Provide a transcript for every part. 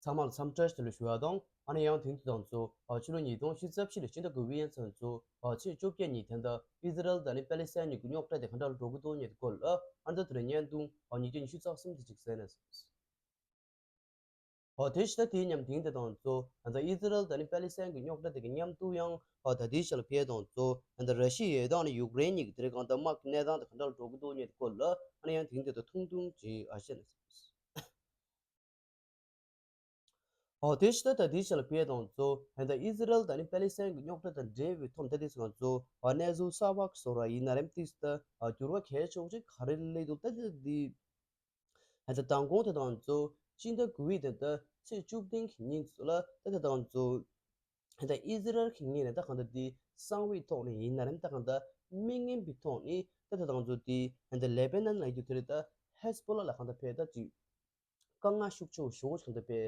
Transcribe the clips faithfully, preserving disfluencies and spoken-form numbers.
ཚང་མ་ལ་འཚམས་འདྲི་ཞུ་ལ་ཞུ་བ་དང་། ཨ་ནི་ཡང་དེང་དུས་དང་ཚོ་ཕྱི་ལོ་ཉིས་སྟོང་ཉི་ཤུ་རྩ་བཞི་ལོའི་ཕྱི་ཟླ་དགུ་པའི་ཡན་ཚོད་ཚོ་ཚེས་བཅོ་བརྒྱད་ཉིན་ད་ལྟ་ཨི་ཟི་རལ་དང་ནི་པེ་ལི་སི་ཐན་གཉིས་ཀྱི་རྙོག་དྲ་དེ་ག་འདྲ་ལ་འགྲོ་གི་འདུག་ཉེ་དུ་སྐོར་ལ་ཨ་ནི་ད་དེ་རིང་བརྙན་ཐུང་ཉིས་སྟོང་ཉི་ཤུ་རྩ་གསུམ་དེ་ཅིག་གསན་ན། ཨོ་དེ་ཕྱི་ཟླ་དེའི་ཉམས་དེང་དེ་དང་ཚོ་ད་ལྟ་ཨི་ཟི་རལ་དང་ནི་པེ་ལི་སི་ཐན་གྱི་རྙོག་དྲ་དེ་གི་མཉམ་དུ་ཡང་ཨོ་ད་ལྟའི་ཆ་ལ་ཕེབས་དང་ཚོ་ད་ལྟ་ར་ཤི་ཡའི་དང་ནི་ཡུཀ་རེན་གཉིས་ཀྱི་དེ་རིང་གང་ལྟར་དམག་གི་གནས་སྟངས་དེ་ག་འདྲ་ལ་འགྲོ་གི་འདུག་ཉེ་དུ་སྐོར་ལ་ཨ་ནི་ཡང་དེང་དེ་དང་ཐུང་ཐུང་ཅིག་ཨ་བཤད་ན། ཨོ་དེ་ཕྱི་ཟླ་ད་ལྟའི་ཆ་ལ་ཕེབས་དང་ཚོ་ད་ལྟ་ཨི་ཟི་རལ་དང་ནི་པེ་ལི་སི་ཐན་གྱི་རྙོག་དྲ་དང་འབྲེལ་བའི་ཐོག་ད་ལྟའི་ང་ཚོ་ཨ་གནས་ཚུལ་གསར་པ་བཟོ་ར་ཡིན་ན་རེམ་ཏིས་ད་ཨ་འགྱུར་བ་གལ་ཆེ་བོ་ཅིག་ག་རེ་སླེབས་འདུག་ད་ལྟ་འདི། ད་ལྟ་མདང་དགོང་དེ་དང་གཙོ་སྤྱི་ཟླ་དགུ་པའི་དེ་ལྟ་ཚེས་བཅུ་བདུན་གྱི་ཉིན་ཚོ་ལ་ད་ལྟ་དང་གཙོ་ད་ལྟ་ཨི་ཟི་རལ་གྱི་ངོས་ནས་ད་གང་ལྟར་དེ་གསང་བའི་ཐོག་ནས་ཡིན་ན་རེད། ད་གང་ལྟར་མི་ངན་པའི་ཐོག་ནས་ད་ལྟ་དང་གཙོ་དེ་ད་ལྟ་ལེ་པེ་ནན་ལ་ཡོད་དུས་དེ་རེད། ད་ཧེ་སི་པོ་ལ་ལ་གང་ལྟར་ཕེ་ད་ཅིག་དཀའ་ངལ་ཤུགས་ཆེ་བོ་ཞེ་པོ་ཅིག་གང་ལྟར་ཕེ་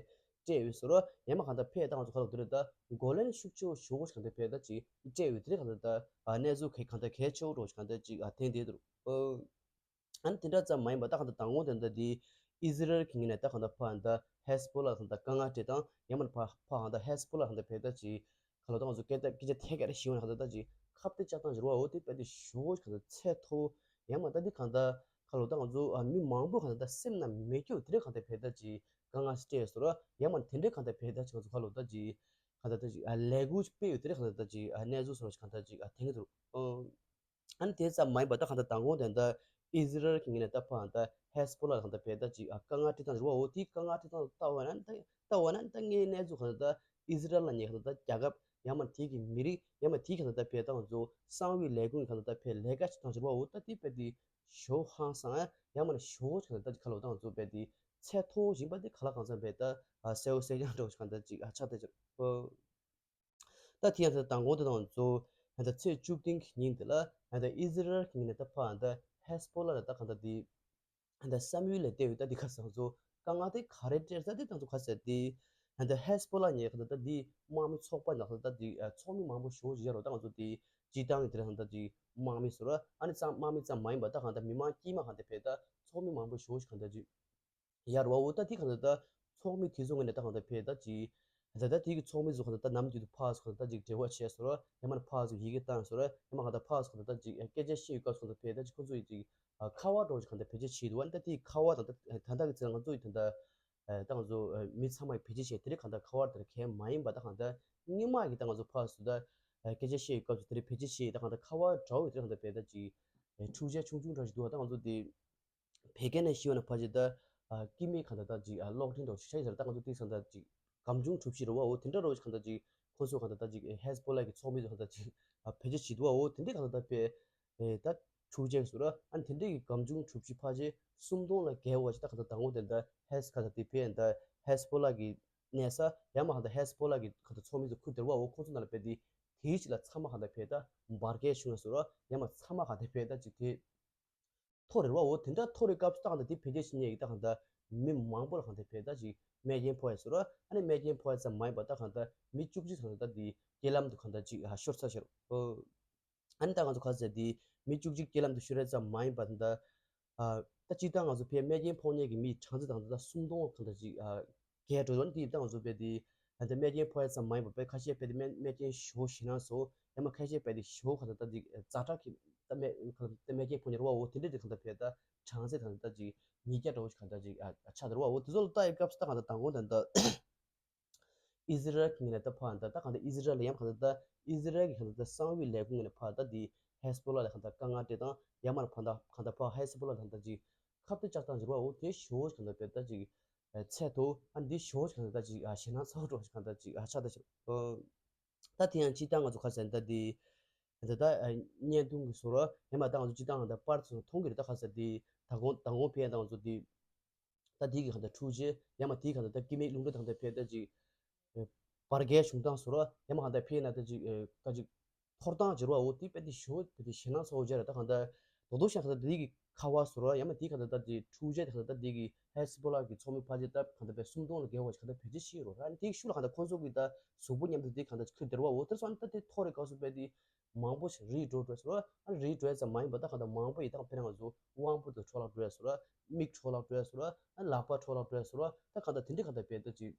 སྤྲད་ཡོད་ཟེར་རོ། ཡང་མ་གང་ལྟར་ཕེ་ད་གང་ལྟར་ག་ལ་དེ་རེད། ད་གོ་ལན་ཤུགས་ཆེ་བོ་ཞེ་པོ་ཅིག་གང་ལྟར་ཕེ་ད་ཅིག་སྤྲད་ཡོད་དེ་རེད། གང་ལྟར་ད་གནས་ཚུལ་གང་ལྟར་གལ་ཆེ་བོ་འགྲོ་ཅིག་གང་ལྟར་ཅིག་ཐེངས་དེ་དུ་རུ། ཨ་ནི་དེ་འདྲ་ཙམ་མ་ཡིན་པ་ད་གང་ལྟར་མདང་དགོང་དེ་འདྲ་དེ་ཨི་ཟི་རལ་གྱི་ངོས་ནས་ད་གང་ལྟར་ཕ་གང་ལྟར་ཧེ་སི་པོ་ལ་གང་ལྟར་དཀའ་ངལ་སྤྲད་དང་། ཡང་མིན་ཕ་ཕ་གང་ལྟར་ཧེ་སི་པོ་ལ་གང་ལྟར་ཕེ་ད་ཅིག་ག་ལོ་ད་ང་ཚོ་སྐད་ཆ་སྐད་ཆ་ཐད་ཀར་ཞིག་ཡོང་ན་གང་ལྟར་ད་ཅིག་ཁ་གཏད་གཅོག་སྟངས་ཀྱི་རེ་བ་འོ་དེ་དཔེ་དེ་ཞེ་པོ་གང་ལྟར་ཚད་མཐོ་བོ། ཡང་མ་ད་དེ་གང་ལྟར་ག་ལོ་ད་ང་ཚོ་ཨ་མི་མང་པོ་གང་ལྟར་ད་སེམས་ནང་མེད་རྒྱུ་དེ་རེད། གང་ལྟར་ཕེ་ད་ཅིག་དཀའ་ངལ་སྤྲད་ཟེར་རོ། ཡང་མ་དེ་འདྲའི་གང་ལྟར་ཕེ་ད་ཅིག་ང་ཚོ་ག་ལོ་ད་ཅིག་གང་ལྟར་ད་ཅིག་ཨ་ལས་འགུལ་སྤེལ་ཡོད་དེ་རེད། གང་ལྟར་ད་ཅིག་ཨ་གནས་ཚུལ་སོགས་གང་ལྟར་ཅིག་ཨ་ཐེངས་དུ། ཨ་ནི་དེ་ཙམ་མ་ཡིན་པ་ད་གང་ལྟར་མདང་དགོང་དེ་འདྲ་ཨི་ཟི་རལ་གྱི་ངོས་ནས་ད་ཕ་གང་ལྟར་ཧེ་སི་པོ་ལ་གང་ལྟར་ཕེ་ད་ཅིག་ཨ་དཀའ་ངལ་སྤྲད་སྟངས་རེད་བ། འོ་དེའི་དཀའ་ངལ་སྤྲད་སྟངས་ལྟ་བ་ན་ད་ལྟ་བ་ན་ད་ངའི་གནས་ཚུལ་གང་ལྟར་ད་ཨི་ཟི་རལ་ལ་ཉེ་གང་ལྟར་ད་རྒྱལ་ཁབ་ཡང་མ་དེའི་གི་མི་རིགས་ཡང་མ་དེའི་གང་ལྟར་ད་ཕེ་ད་ང་ཚོ་གསང་བའི་ལས་ཁུངས་གང་ལྟར་ད་ཕེ་ལས་ཀ་བྱེད་སྟངས་རེད་བ། འོ་ད་དེ་ཕེ་དེ་ཞོ་ཧང་སང་ཡང་མ་ཞོ་གང་ལྟར་ད་ག་ལོ་ད་ང་ཚོ་ཕེ་དེ་ཚད་མཐོ་བཞིན་པ་དེ་ག་ལ་གང་འཚམ་ཕེ་ད་ཨ་སེའུ་སེ་ཡང་འགྲོ་གང་ལྟར་ཅིག་ཨ་ཆགས་ད་ཅིག་ད་དེ་ཡང་ད་མདང་དགོང་དེ་དང་གཙོ་ད་ཚེས་བཅུ་བདུན་གྱི་ཉིན་དེ་ལ་ད་ཨི་ཟི་རལ་གྱི་ངོས་ནས་ད་ཕ་ད་ཧེ་སི་པོ་ལ་ལ་ད་གང་ལྟར་དེ་ད་བསམ་ཡུལ་ལས་བལྟས་ཡོད། ད་དེ་ཁ་སང་ཚོ་དཀའ་ངལ་དེ་ག་རེ་སྤྲད་ས་དེ་ད་ཚོ་ཁ་ཟེར་དེ་ད་ཧེ་སི་པོ་ལ་ཉེ་ག་ད་ད་དེ་དམག་མི་ཚོགས་པ་ནང་ད་ད་དེ་ཚོགས་མི་མང་པོ་ཞེ་པོ་ཅིག་ཡོད་རེད། ད་ང་ཚོ་དེ་སྤྱི་བཏང་གི་དེ་རེད། ད་དེ་དམག་མི་ཟེར་ར་ཨ་ནི་ཙམ་དམག་མི་ཙམ་མ་ཡིན་པ་ད་གང་ལྟར་མི་མང་དཀྱུས་མ་གང་ལྟར་ཕེ་ད་ཚོགས་མི་མང་པོ་ཞེ་པོ་ཅིག་གང་ལྟར་ཅིག་ཡར་བ་འོ་ད་དེ་གང་ལྟར་ད་ཚོགས་མི་དེ་ཚོ་ངོས་ནས་ད་གང་ལྟར་ཕེ་ད་ཅིག་ད་ད་དེ་གི་ཚོགས་མི་ཚོ་གང་ལྟར་ད་ནམ་རྒྱུན་དུ་ཕ་ཚོ་གང་ལྟར་ད་ཅིག་འབྲེལ་བ་བྱས་སོ་ར། ཡང་མ་ན་ཕ་ཚོ་ཡི་གེ་བཏང་སོ་ར། ཡང་མ་གང་ལྟར་ཕ་ཚོ་གང་ལྟར་ད་ཅིག་སྐད་ཆ་བཤད་ཡོད་སྐབས་སུ་གང་ལྟར་ཕེ་ད་ཅིག་ཁོ་ཚོ་ཡི་ཅིག་ཁ་པར་འདྲ་བོ་ཅིག་གང་ལྟར་བེད་སྤྱོད་བྱས་འདུག་ཨ་ནི་ད་དེ་ཁ་པར་དང་ད་ད་ད་གི་ཚེ་ང་ཚོ་ཡི་ད་ད་ད་ང་ཚོ་མི་ཚང་མ་ཡི་བེད་སྤྱོད་བྱས་དེ་རིགས་གང་ལྟར་ཁ་པར་དེར་གལ་མ་ཡིན་པ་ད་གང་ལྟར་སྔོན་མ་གི་ད་ང་ཚོ་ཕ་ཚོ་ད་སྐད་ཆ་བཤད་ཡོད་སྐབས་སུ་དེ་རིགས་བེད་སྤྱོད་བྱས་ད་གང་ལྟར་ཁ་པར་འདྲ་བོ་དེ་རིགས་གང་ལྟར་ཕེ་ད་ཅིག་འཕྲུལ་ཆས་ཆུང་ཆུང་འདྲ་ཞིག་འདུག་ད་ང་ཚོ་དེ། བོད་སྐད་ནས་ཞུས་པ་ན་ཕལ་ཆེར་ད་ཨ་སྐྱེ་དམན་གང་ལྟར་ད་ཅིག་ཨ་གློག་འཕྲིན་ཐོག་ཆ་ཡིན་ཟེར། ད་ང་ཚོ་ཏིག་སང་ད་ཅིག་སྒམ་ཆུང་གྲུ་བཞི་རེད་བ། འོ་དེ་འདྲ་རོ་གང་ལྟར་ཅིག་ཁོ་ཚོ་གང་ལྟར་ད་ཅིག་ཨེ་ཧེ་སི་པོ་ལ་གི་ཚོགས་མི་ཚོ་གང་ལྟར་ཅིག་ཨ་བེད་སྤྱོད་བྱེད་འདུག་བ། འོ་དེ་འདྲའི་གང་ལྟར་ད་དཔེ་ཨེ་ད་འཕྲུལ་ཆས་ཟེར་ར་ཨ་ནི་དེ་འདྲའི་གི་སྒམ་ཆུང་གྲུ་བཞི་ཕལ་ཆེར་སུམ་སྟོང་ལ་བརྒལ་བ་ཅིག་ད་གང་ལྟར་དང་པོ་དེ་ད་ཧེ་སི་གང་ལྟར་དེ་བེད་ད་ཧེ་སི་པོ་ལ་གི་གནས་ས་ཡང་མ་གང་ལྟར་ཧེ་སི་པོ་ལ་གི་གང་ལྟར་ཚོགས་མི་ཚོ་ཁུར་དེར་བ། འོ་ཁོ་ཚོ་ནང་ལ་དཔེ་དེ་དེའི་ཅིག་ལ་ཚང་མ་གང་ལྟར་བེད་ད་འབར་གས་བྱུང་ཡ་ཟེར་ར་ཡང་མ་ཚང་མ་གང་ལྟར་བེད་ད་ཅིག་དེ། མཐོ་རེད་བ། འོ་དེ་འདྲ་མཐོ་རེད་སྐབས་སུ་ད་གང་ལྟར་དེ་བེད་སྤྱོད་བྱེད་མཁན་གྱི་ད་གང་ལྟར་མི་མང་པོ་ལ་གང་ལྟར་བེད་ད་ཅིག་རྨས་སྐྱོན་ཕོག་ཡ་ཟེར་ར་ཨ་ནི་རྨས་སྐྱོན་ཕོག་ཡ་ཙམ་མ་ཡིན་པ་ད་གང་ལྟར་མི་བཅུ་གཅིག་གང་ལྟར་དེ་རྐྱེན་ལམ་དུ་གང་ལྟར་ཅིག་ཨ་ཤོར་ཚར་ཤོར། ཨ་ནི་ད་ང་ཚོ་ག་ཟེར་དེ་མི་བཅུ་གཅིག་རྐྱེན་ལམ་དུ་ཤོར་ཡ་ཙམ་མ་ཡིན་པ་ད་ལྟ་ཨ་ད་སྤྱིར་བཏང་ང་ཚོ་ཕའི་རྨས་སྐྱོན་ཕོག་མཁན་གྱི་མིའི་གྲངས་ཚད་ད་གང་ལྟར་སུམ་སྟོང་གང་ལྟར་ཅིག་ཨ་བརྒལ་འགྲོ་ཡོད། དེ་ད་ང་ཚོ་ཕའི་དེ་ད་ལྟ་རྨས་སྐྱོན་ཕོག་ཡ་ཙམ་མ་ཡིན་པ་ཕའི་ཁ་ཤས་ཕའི་དེ་རྨས་རྨས་སྐྱོན་ཞེ་པོ་ཞེད་སྣང་ཚོ། ཡང་མ་ཁ་ཤས་ཕའི་དེ་ཞེ་པོ་གང་ལྟར་ད་ཅིག་ཛ་དྲག་གི་ད་རྨས་གང་ལྟར་རྨས་སྐྱོན་ཕོག་མཁན་རེད་བ། འོ་དེ་འདྲ་དེ་གང་ལྟར་ཕའི་ད་གྲངས་ཚད་གང་ལྟར་ད་ཅིག་ཉིས་བརྒྱ་འདྲ་བོ་ཞིག་གང་ལྟར་ཅིག་ཨ་ཆགས་འདུག་རེད་བ། འོ་དེ་ཚོ་ལ་ལྟ་ཡི་སྐབས་སུ་ད་གང་ལྟར་དང་པོ་ད་ལྟ་ཨི་ཟི་རལ་གྱི་ངོས་ནས་ད་ཕར་ད་ད་གང་ལྟར་ཨི་ཟི་རལ་ལ་ཡང་གང་ལྟར་ད་ཨི་ཟི་རལ་གྱི་གང་ལྟར་ད་གསང་བའི་ལས་ཁུངས་ངོས་ནས་ཕར་ད་དེ་ཧེ་སི་པོ་ལ་ལ་གང་ལྟར་དཀའ་ངལ་སྤྲད་དང་། ཡང་མ་ཕར་ད་གང་ལྟར་ཕར་ཧེ་སི་པོ་ལ་གང་ལྟར་ཅིག་ཁ་གཏད་གཅོག་སྟངས་ཅིག་རེད་བ། འོ་དེ་ཞེ་པོ་གང་ལྟར་དཔེ་ད་ཅིག་ཨ་ཚད་མཐོ། ཨ་འདི་ཞེ་པོ་གང་ལྟར་ད་ཅིག་ཨ་ཞེད་སྣང་ཚ་པོ་འདྲ་བོ་ཞིག་གང་ལྟར་ཅིག་ཨ་ཆགས་ད་ཅིག་ཨ་ད་དེ་ཡང་སྤྱིར་བཏང་ང་ཚོ་ཁ་སང་ད་དེ་ད་ད་ཨ་བརྙན་ཐུང་གི་བཟོ་འདྲ་ཡང་མ་ད་ང་ཚོ་སྤྱིར་བཏང་ད་པར་ཚོ་མཐོང་གི་རེད། ད་ཁ་སང་དེ་ད་དགོང་ད་དགོང་ཕེབས་ཡ་ད་ང་ཚོ་དེ་ད་དེ་གི་གང་ལྟར་འཕྲུལ་ཆས་ཡང་མ་དེ་གང་ལྟར་ད་སྐྱེ་དམན་རླུང་འཕྲིན་གང་ལྟར་ཕེབས་ད་ཅིག་ཨེ་བར་བརྒལ་བྱུང་སྟངས་བཟོ་འདྲ་ཡང་མ་གང་ལྟར་ཕེབས་ན་ད་ཅིག་ཨེ་ད་ཅིག་འཐོར་སྟངས་ཅིག་རེད་བ། འོ་དེ་དཔེ་དེ་ཞེ་པོ་དཔེ་དེ་ཞེད་སྣང་ཚ་པོ་ཅིག་རེད། ད་གང་ལྟར་རྡོག་རྡོག་ཤ་གང་ལྟར་དེ་གི་ ཁ་བ་ཟེར་རོ། ཡང་མ་དེ་གང་ལྟར་ད་དེ་འཕྲུལ་ཆས་དེ་གང་ལྟར་ད་དེ་གི་ཧེ་སི་བྷོ་ལ་གི་ཚོགས་མི་ཕལ་ཆེར་ད་གང་ལྟར་བས་སུམ་སྟོང་ལ་བརྒལ་བ་ཞིག་གང་ལྟར་བེད་སྤྱོད་བྱེད་ཀྱི་ཡོད་རེད། ཨ་ནི་དེའི་ཤུལ་ལ་གང་ལྟར་ཁོང་ཚོ་གི་ད་གཟུགས་པོ་མཉམ་དུ་དེ་གང་ལྟར་ཁྱེར་བསྡད་རེད་བ། འོ་དེར་སོང་ད་དེ་ཐོར་རེ་སྐབས་སུ་བས་དེ་མང་པོ་ཞིག་རིལ་འགྲོ་འགྲོ་ཟེར་རོ། ཨ་ནི་རིལ་འགྲོ་ཙམ་མ་ཡིན་པ་ད་གང་ལྟར་མང་པོ་ཡི་ད་དཔེར་ན་ང་ཚོ་དབང་པོ་དེ་འཕྲོ་བརླག་འགྲོ་ཟེར་རོ། མིག་འཕྲོ་བརླག་འགྲོ་ཟེར་རོ། ཨ་ནི་ལག་པ་འཕྲོ་བརླག་འགྲོ་ཟེར་རོ། ད་གང་ལྟར་དེ་འདྲའི་གང་ལྟར་བས་ད་ཅིག་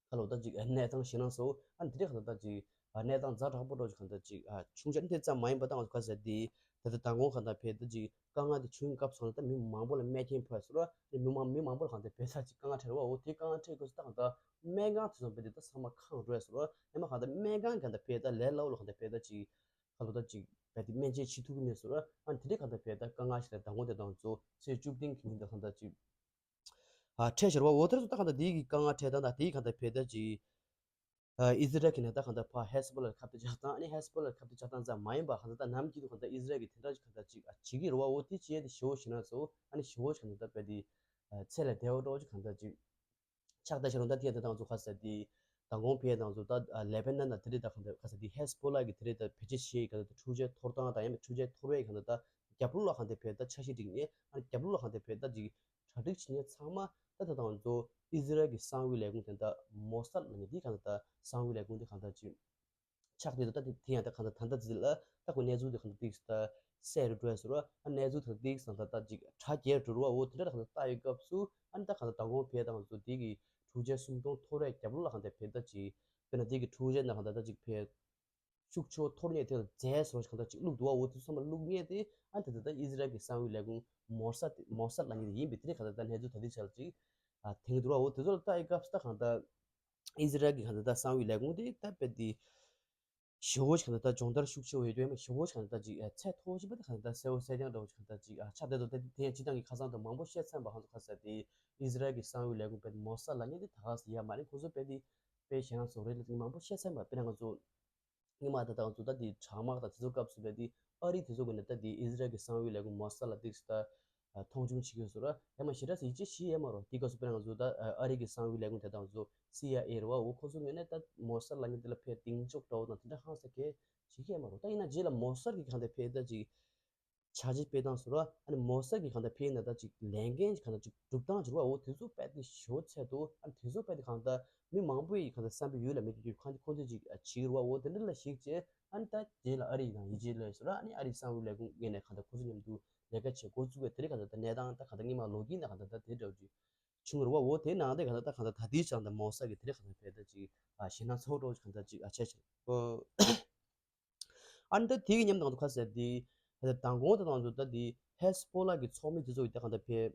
ཁ་ལོ་ད་ཅིག་གནས་སྟངས་ཞེད་སྣང་ཚ་པོ། ཨ་ནི་དེ་འདྲའི་གང་ལྟར་ད་ཅིག་གནས་སྟངས་ཛ་དྲག་པོ་འདྲ་ཅིག་གང་ལྟར་ཅིག་བྱུང་བྱུང་། དེ་ཙམ་མ་ཡིན་པ་ད་ང་ཚོ་ག་ཟེར་དེ་ད་ལྟ་མདང་དགོང་གང་ལྟར་བས་ད་ཅིག་དཀའ་ངལ་དེ་བྱུང་སྐབས་སུ་ད་མི་མང་པོ་ལ་རྨས་སྐྱོན་ཕོག་ཟེར་རོ། ཨ་ནི་མི་མང་མི་མང་པོ་ལ་གང་ལྟར་བས་ད་ཅིག་དཀའ་ངལ་འཕྲད་རེད་བ། འོ་དེ་དཀའ་ངལ་འཕྲད་སྐབས་སུ་ད་གང་ལྟར་སྨན་ཁང་དེ་ཚོ་བས་དེ་ད་ཚང་མ་ཁེངས་འགྲོ་ཟེར་རོ། ཡང་མ་གང་ལྟར་སྨན་ཁང་གང་ལྟར་བས་ད་ལས་སླ་པོ་ལ་གང་ལྟར་བས་ད་ཅིག་ཁ་ལོ་ད་ཅིག་བས་དེ་སྨན་བཅོས་བྱེད་ཐུབ་ཀྱི་མེད་ཟེར་རོ། ཨ་ནི་དེ་འདྲའི་གང་ལྟར་བས་ད་དཀའ་ངལ་ཞིག་ལ་མདང་དགོང་དེ་དང་ཚོ་ཚེས་བཅུ་བདུན་གྱི་ཉིན་དུ་གང་ལྟར་ཅིག་ཨ་འཕྲད་ཤར་བ། འོ་དེར་སོང་ད་གང་ལྟར་དེའི་གི་དཀའ་ངལ་འཕྲད་སྟངས་དང་དེའི་གང་ལྟར་བས་ད་ཅིག་ཨ་ཨི་ཟི་རལ་གྱི་ནས་ད་གང་ལྟར་ཕར་ཧེ་སི་བྷོ་ལ་ལ་ཁ་གཏད་གཅོག་སྟངས། ཨ་ནི་ཧེ་སི་བྷོ་ལ་ལ་ཁ་གཏད་གཅོག་སྟངས་ཙམ་མ་ཡིན་པ་གང་ལྟར་ད་ནམ་རྒྱུན་དུ་གང་ལྟར་ཨི་ཟི་རལ་གྱིས་དེ་འདྲ་ཅིག་གང་ལྟར་ཅིག་ཨ་བྱེད་ཀྱི་རེད་བ། འོ་དེ་བྱས་ཏེ་ཞེ་པོ་ཞེད་སྣང་ཚ་པོ། ཨ་ནི་ཞེ་པོ་ཅིག་གང་ལྟར་ད་བས་དེ་ཨ་ཚད་ལས་འདས་པ་འདྲ་ཅིག་གང་ལྟར་ཅིག་ཆགས་བསྡད་ཤག་རུང་། ད་དེ་ཡང་དེ་དང་ཚོ་ག་ཟེར་དེ་མདང་དགོང་བས་དང་ཚོ་ད་ལེ་བྷ་ནན་དང་དེ་འདྲ་ད་གང་ལྟར་ག་ཟེར་དེ་ཧེ་སི་བྷོ་ལ་གི་དེ་འདྲ་ད་བེད་སྤྱོད་བྱེད་གང་ལྟར་འཕྲུལ་ཆས་འཐོར་སྟངས་དང་། ཡང་མིན་འཕྲུལ་ཆས་འཐོར་བའི་གང་ལྟར་ད་རྒྱབ་ལོགས་ལ་གང་ལྟར་བས་ད་འཆར་གཞི་སྒྲིག་ནས། ཨ་ནི་རྒྱབ་ལོགས་ལ་གང་ལྟར་བས་ད་ཅིག་གྲ་སྒྲིག་བྱེད་མཁན་ཚང་མ་ད་ད་དང་ཚོ་ཨི་ཟི་རལ་གྱི་གསང་བའི་ལས་ཁུངས་དེ་ད་མོ་སཱད་ལབ་མཁན་དེ་གང་ལྟར་ད་གསང་བའི་ལས་ཁུངས་དེ་གང་ལྟར་ཅིག་ཆགས་བསྡད་འདུག་ད་དེ་དེ་ཡང་ད་གང་ལྟར་ད་ལྟ་ཟིག་ལ་ད་ཁོ་གནས་ཚུལ་དེ་གང་ལྟར་ཏིག་ཙམ་ད་གསལ་རུ་འགྲོ་ཡ་ཟེར་རོ། ཨ་གནས་ཚུལ་དེ་ཏིག་ཙམ་ད་ད་ཅིག་དྲ་རྒྱས་འགྲོ་རུ་བ། འོ་དེ་འདྲ་ད་གང་ལྟར་ལྟ་ཡི་སྐབས་སུ། ཨ་ནི་ད་གང་ལྟར་མདང་དགོང་བས་དང་ཚོ་དེ་གི་འཕྲུལ་ཆས་སུམ་སྟོང་འཐོར་བའི་རྒྱབ་ལོགས་ལ་གང་ལྟར་བས་ད་ཅིག་དཔེར་ན་དེ་གི་འཕྲུལ་ཆས་ནང་གང་ལྟར་ད་ཅིག་བས་ཤུགས་ཆེ་འཐོར་མཁན་དེ་ལ་རྫས་ཟེར་བ་ཞིག་གང་ལྟར་ཅིག་བླུགས་འདུག་བ། འོ་དེ་ཚོ་ཚང་མ་བླུགས་མཁན་དེ་ཨ་ནི་ད་ད་ད་ཨི་ཟི་རལ་གྱི་གསང་བའི་ལས་ཁུངས་མོ་སཱད་དེ་མོ་སཱད་ལབ་མཁན་དེ་ཡིན་པའི་དེ་འདྲ་གང་ལྟར་ད་གནས་ཚུལ་ད་ལྟའི་ཆར་ཅིག་ཨ་ཐོན་གྱི་འདུག་བ། འོ་དེ་ཚོ་ལ་ལྟ་ཡི་སྐབས་སུ་ད་གང་ལྟར་ཨི་ཟི་རལ་གྱི་གང་ལྟར་ད་གསང་བའི་ལས་ཁུངས་དེ་ད་དཔེ་དེ་ཞེ་པོ་ཞིག་གང་ལྟར་ད་སྦྱོང་བརྡར་ཤུགས་ཆེ་བོ་ཡོད་དུས། ཡང་མིན་ཞེ་པོ་ཞིག་གང་ལྟར་ད་ཅིག་ཨ་ཚད་མཐོ་ཞིག་པ་དེ་གང་ལྟར་ད་གསལ་པོ་གསལ་རྐྱང་འདྲ་བོ་ཞིག་གང་ལྟར་ཅིག་ཨ་ཆགས་བསྡད་འདུག་དེ་དེ་ཡང་སྤྱིར་བཏང་གི་ཁ་སང་དུ་མང་པོ་བཤད་ཚར་བ་གང་ཚོ་ག་ཟེར་དེ་ཨི་ཟི་རལ་གྱི་གསང་བའི་ལས་ཁུངས་དཔེ་མོ་སཱད་ལབ་མཁན་དེ་ད་ག་ཟེ་ཡ་མ་རེད། ཁོ་ཚོ་དཔེ་དེ་དཔེ་ཞེད་སྣང་ཚ་པོ་རེད་ལབ་དེ་མང་པོ་བཤད་ཚར་བ། དཔེར་ན་ང་ཚོ་སྔོན་མ་ད་ལྟ་ང་ཚོ་ད་དེ་གྲང་དམག་དང་དེ་ཚོ་སྐབས་སུ་དཔེ་དེ་ཨ་རི་དེ་ཚོ་གི་ནས་ད་དེ་ཨི་ཟི་རལ་གྱི་གསང་བའི་ལས་ཁུངས་མོ་སཱད་ལ་ཏིག་ཙམ་ད་མཐོང་ཆུང་བྱེད་ཀྱི་ཡོད་ཟེར་ར། ཡང་མིན་ཞེ་དྲག་ཟེ་ཡིད་ཆེས་བྱེད་ཡས་མ་རེད། དེ་སྐབས་སུ་དཔེར་ན་ང་ཚོ་ད་ཨ་རི་གི་གསང་བའི་ལས་ཁུངས་དེ་དང་ཚོ་སི་ཨའི་ཨེ་རེད་བ། འོ་ཁོ་ཚོ་ངོས་ནས་ད་མོ་སཱད་ལབ་མཁན་དེ་ལ་ཕར་གདེང་འཇོག་འདྲ་བོ་དང་དེ་འདྲ་ཧང་སང་གི་བྱེད་ཀྱི་ཡས་མ་རེད། ད་ཡིན་ན་རྗེས་ལ་མོ་སཱད་ཀྱིས་གང་ལྟར་ཕར་ད་ཅིག་བྱ་བྱེད་སྤེལ་སྟངས་ཟེར་ར། ཨ་ནི་མོ་སཱད་ཀྱིས་གང་ལྟར་ཕར་ན་ད་ཅིག་ལས་འགན་གང་ལྟར་ཅིག་སྒྲུབ་སྟངས་ཅིག་རེད་བ། འོ་དེ་ཚོ་དཔེ་དེ་ཞེ་པོ་ཚད་འདུག་ཨ་ནི་དེ་ཚོ་དཔེ་དེ་གང་ལྟར་མི་མང་པོ་ཡིས་གང་ལྟར་བསམ་པའི་ཡུལ་ལ་མི་འགྲོ་རྒྱུ་གང་དེ་ཁོང་ཚོས་ཅིག་བྱེད་ཀྱི་རེད་བ། འོ་དེ་འདྲ་ལ་གཞིགས་བྱས། ཨ་ནི་ད་རྗེས་ལ་ཨ་རི་ཡི་ནང་ཡིད་ཆེས་སླེབས་ཟེར་ར། ཨ་ནི་ཨ་རིའི་གསང་བའི་ལས་ཁུངས་ངོས་ནས་གང་ལྟར་ཁོ་ཚོ་མཉམ་དུ་ལས་ཀ་བྱེད་འགོ་བཙུགས་པའི་དེ་རིང་གང་ལྟར་ད་གནས་སྟངས་ད་གང་ལྟར་སྔོན་མ་ལོ་རྒྱུས་ནང་གང་ལྟར་ད་དེ་འདྲ་བོ་ཅིག་བྱུང་རེད་བ། འོ་དེ་ནང་དེ་གང་ལྟར་ད་གང་ལྟར་ད་ལྟའི་ཆར་ད་མོ་སཱད་ཀྱིས་དེ་རིང་གང་ལྟར་ཕར་ད་ཅིག་ཨ་ཞེད་སྣང་ཚ་པོ་འདྲ་བོ་ཅིག་གང་ལྟར་ཅིག་ཨ་བྱས་བྱས། ཨ་ནི་ད་དེ་གི་མཉམ་དུ་ང་ཚོ་ག་ཟེར་དེ་ད་མདང་དགོང་དེ་དང་ཚོ་ད་དེ་ཧེ་སི་བྷོ་ལ་གི་ཚོགས་མི་དེ་ཚོ་ཡིས་ད་གང་ལྟར་ཕར་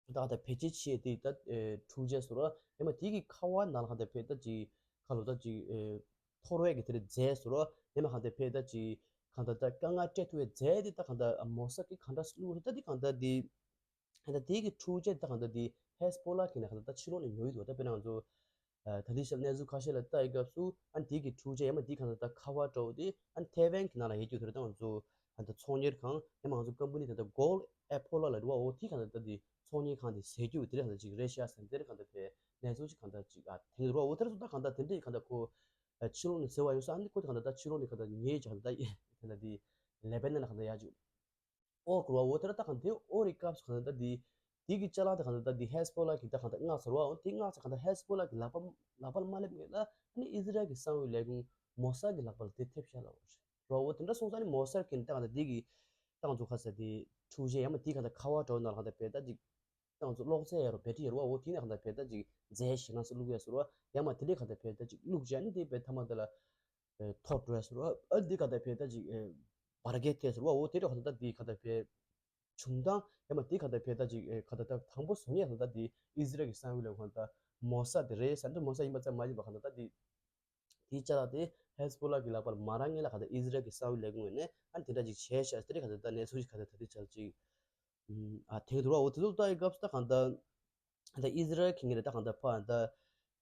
ད་གང་ལྟར་བེད་སྤྱོད་བྱས་དེ་ད་ཨེ་འཕྲུལ་ཆས་ཟེར་ར། ཡང་མིན་དེ་གི་ཁ་པར་ནང་ལ་གང་ལྟར་ཕར་ད་ཅིག་ཁ་ལོ་ད་ཅིག་ཨེ་འཐོར་བའི་གི་དེ་རིང་རྫས་ཟེར་ར། ཡང་མིན་གང་ལྟར་ཕར་ད་ཅིག་གང་ལྟར་ད་དཀའ་ངལ་སྤྲད་ཐུབ་པའི་རྫས་དེ་ད་གང་ལྟར་མོ་སཱད་ཀྱིས་གང་འདྲ་བླུགས་རེད། ད་དེ་གང་ལྟར་དེ་ད་དེ་གི་འཕྲུལ་ཆས་ད་གང་ལྟར་དེ་ཧེ་སི་བྷོ་ལ་གི་ནས་གང་ལྟར་ད་ཕྱི་ལོགས་ནས་ཉོ་ཡི་འདུག་ད་དཔེར་ན་ང་ཚོ་ཨ་ད་ལྟའི་ཆར་གནས་ཚུལ་ཁ་ཤས་ལ་ལྟ་ཡི་སྐབས་སུ། ཨ་ནི་དེ་གི་འཕྲུལ་ཆས་ཡང་མིན་དེ་གང་ལྟར་ད་ཁ་པར་འདྲ་བོ་དེ་ཨ་ནི་ཐའེ་ཝན་གི་ནང་ལ་ཡོད་རྒྱུ་དེ་རེད། ད་ང་ཚོ་ཨ་ནི་ད་ཚོང་གཉེར་ཁང་ཡང་མིན་ང་ཚོ་ཀམ་པ་ནི་ད་ལྟ་གོལ་ཨེ་པོ་ལ་ལ་རེད་བ། འོ་དེ་གང་ལྟར་ད་དེ་ཚོང་གཉེར་ཁང་དེ་ཟས་རྒྱུ་དེ་རེད། གང་ལྟར་ཅིག་རེད་ཤག་ཟེར་དེ་རེད། གང་ལྟར་ཕར་གནས་ཚུལ་ཅིག་གང་ལྟར་ཅིག་ཨ་དེ་རེད་བ། འོ་དེ་རེད་སོང་ད་གང་ལྟར་དེ་འདྲ་ཡི་གང་ལྟར་ཁོ་ཨ་ཕྱི་ལོགས་ནས་ཟེར་བ་ཡོད་ས། ཨ་ནི་ཁོ་དེ་གང་ལྟར་ད་ཕྱི་ལོགས་ནས་གང་ལྟར་ཉོས་ཀྱང་ད་ཡིན་ད་ལྟ་དེ་ལེ་བྷ་ནན་ལ་གང་ལྟར་ཡག་ཅིག་འོ་ཀུ་ར་འོ་དེ་ར་ད་གང་དེ་འོ་རི་སྐབས་སུ་གང་ལྟར་ད་དེ་དེ་གི་ཅ་ལག་དེ་གང་ལྟར་ད་དེ་ཧེ་སི་བྷོ་ལ་གི་ད་གང་ལྟར་མངགས་ཚར་བ། འོ་དེ་མངགས་ཚར་གང་ལྟར་ཧེ་སི་བྷོ་ལ་གི་ལག་པ་ལག་པ་ལ་མ་སླེབས་སྔོན་ལ་ཨ་ནི་ཨི་ཟི་རལ་གི་གསང་བའི་ལས་ཁུངས་མོ་སཱད་གི་ལག་པ་ལ་དེ་ཐེབས་ཤག་ལབ་པ་རེད་བ། འོ་དེ་འདྲ་སོང་ཙང་ཨ་ནི་མོ་སཱད་གི་ད་གང་ལྟར་དེ་གི་ཏང་ཚོ་ཁ་ས་དེ་འཕྲུལ་ཆས་ཡང་མ་དེ་གང་ལྟར་ཁ་པར་འདྲ་བོ་ནང་ལ་གང་ལྟར་བས་ད་ཅིག་ཏང་ཚོ་གློག་རྫས་ཡ་རོ་བེ་ཏྲི་ཡ་རོ་བ། འོ་དེ་ནས་གང་ལྟར་བས་ད་ཅིག་རྫས་ཞེད་སྣང་ཚ་བླུགས་ཡ་ཟེར་བ། ཡང་མ་དེ་འདྲས་གང་ལྟར་བས་ད་ཅིག་བླུགས་བྱས་ཨ་ནི་དེ་བས་མཐའ་མ་དེ་ལ་ཨེ་འཐོར་འགྲོ་ཡ་ཟེར་བ། ཨ་འདི་ག་ད་བས་ད་ཅིག་ཨེ་བར་བརྒལ་ཐལ་ཟེར་བ། འོ་དེ་འདྲ་ག་ད་ད་འདི་ག་ད་བས་བྱུང་སྟངས་ཡང་མ་འདི་ག་ད་བས་ད་ཅིག་ཨེ་ག་ད་ད་དང་པོ་བཟོ་མཁན་ག་ད་འདི་ཨི་ཟི་རལ་གྱི་གསང་བའི་ལས་ཁུངས་ད་མོ་སཱད་དེ་རེད་ཟེར། འདི་མོ་སཱད་ཡིན་པ་ཙམ་མ་ཡིན་པ་ག་ད་ད་འདི་དེའི་ཅ་ལག་དེ་ཧེ་ཟི་བྷོ་ལ་གི་ལག་པར་མ་རག་སྔོན་ལ་ག་ད་ཨི་ཟི་རལ་གྱི་གསང་བའི་ལས་ཁུངས་ནས་ཨ་ནི་དེ་འདྲ་ཅིག་བྱས་ཤག་དེ་འདྲ་ག་ད་ད་གནས་ཚུལ་ཞིག་ག་ད་ད་དེ་ཆ་ཅིག་ཨ་ཐེངས་དུ་ར། འོ་དེ་ཚོ་ལྟ་ཡི་སྐབས་སུ་ད་གང་ལྟར་ད་ཨི་ཟི་རལ་གྱི་ངོས་ནས་ད་གང་ལྟར་ཕར་ད་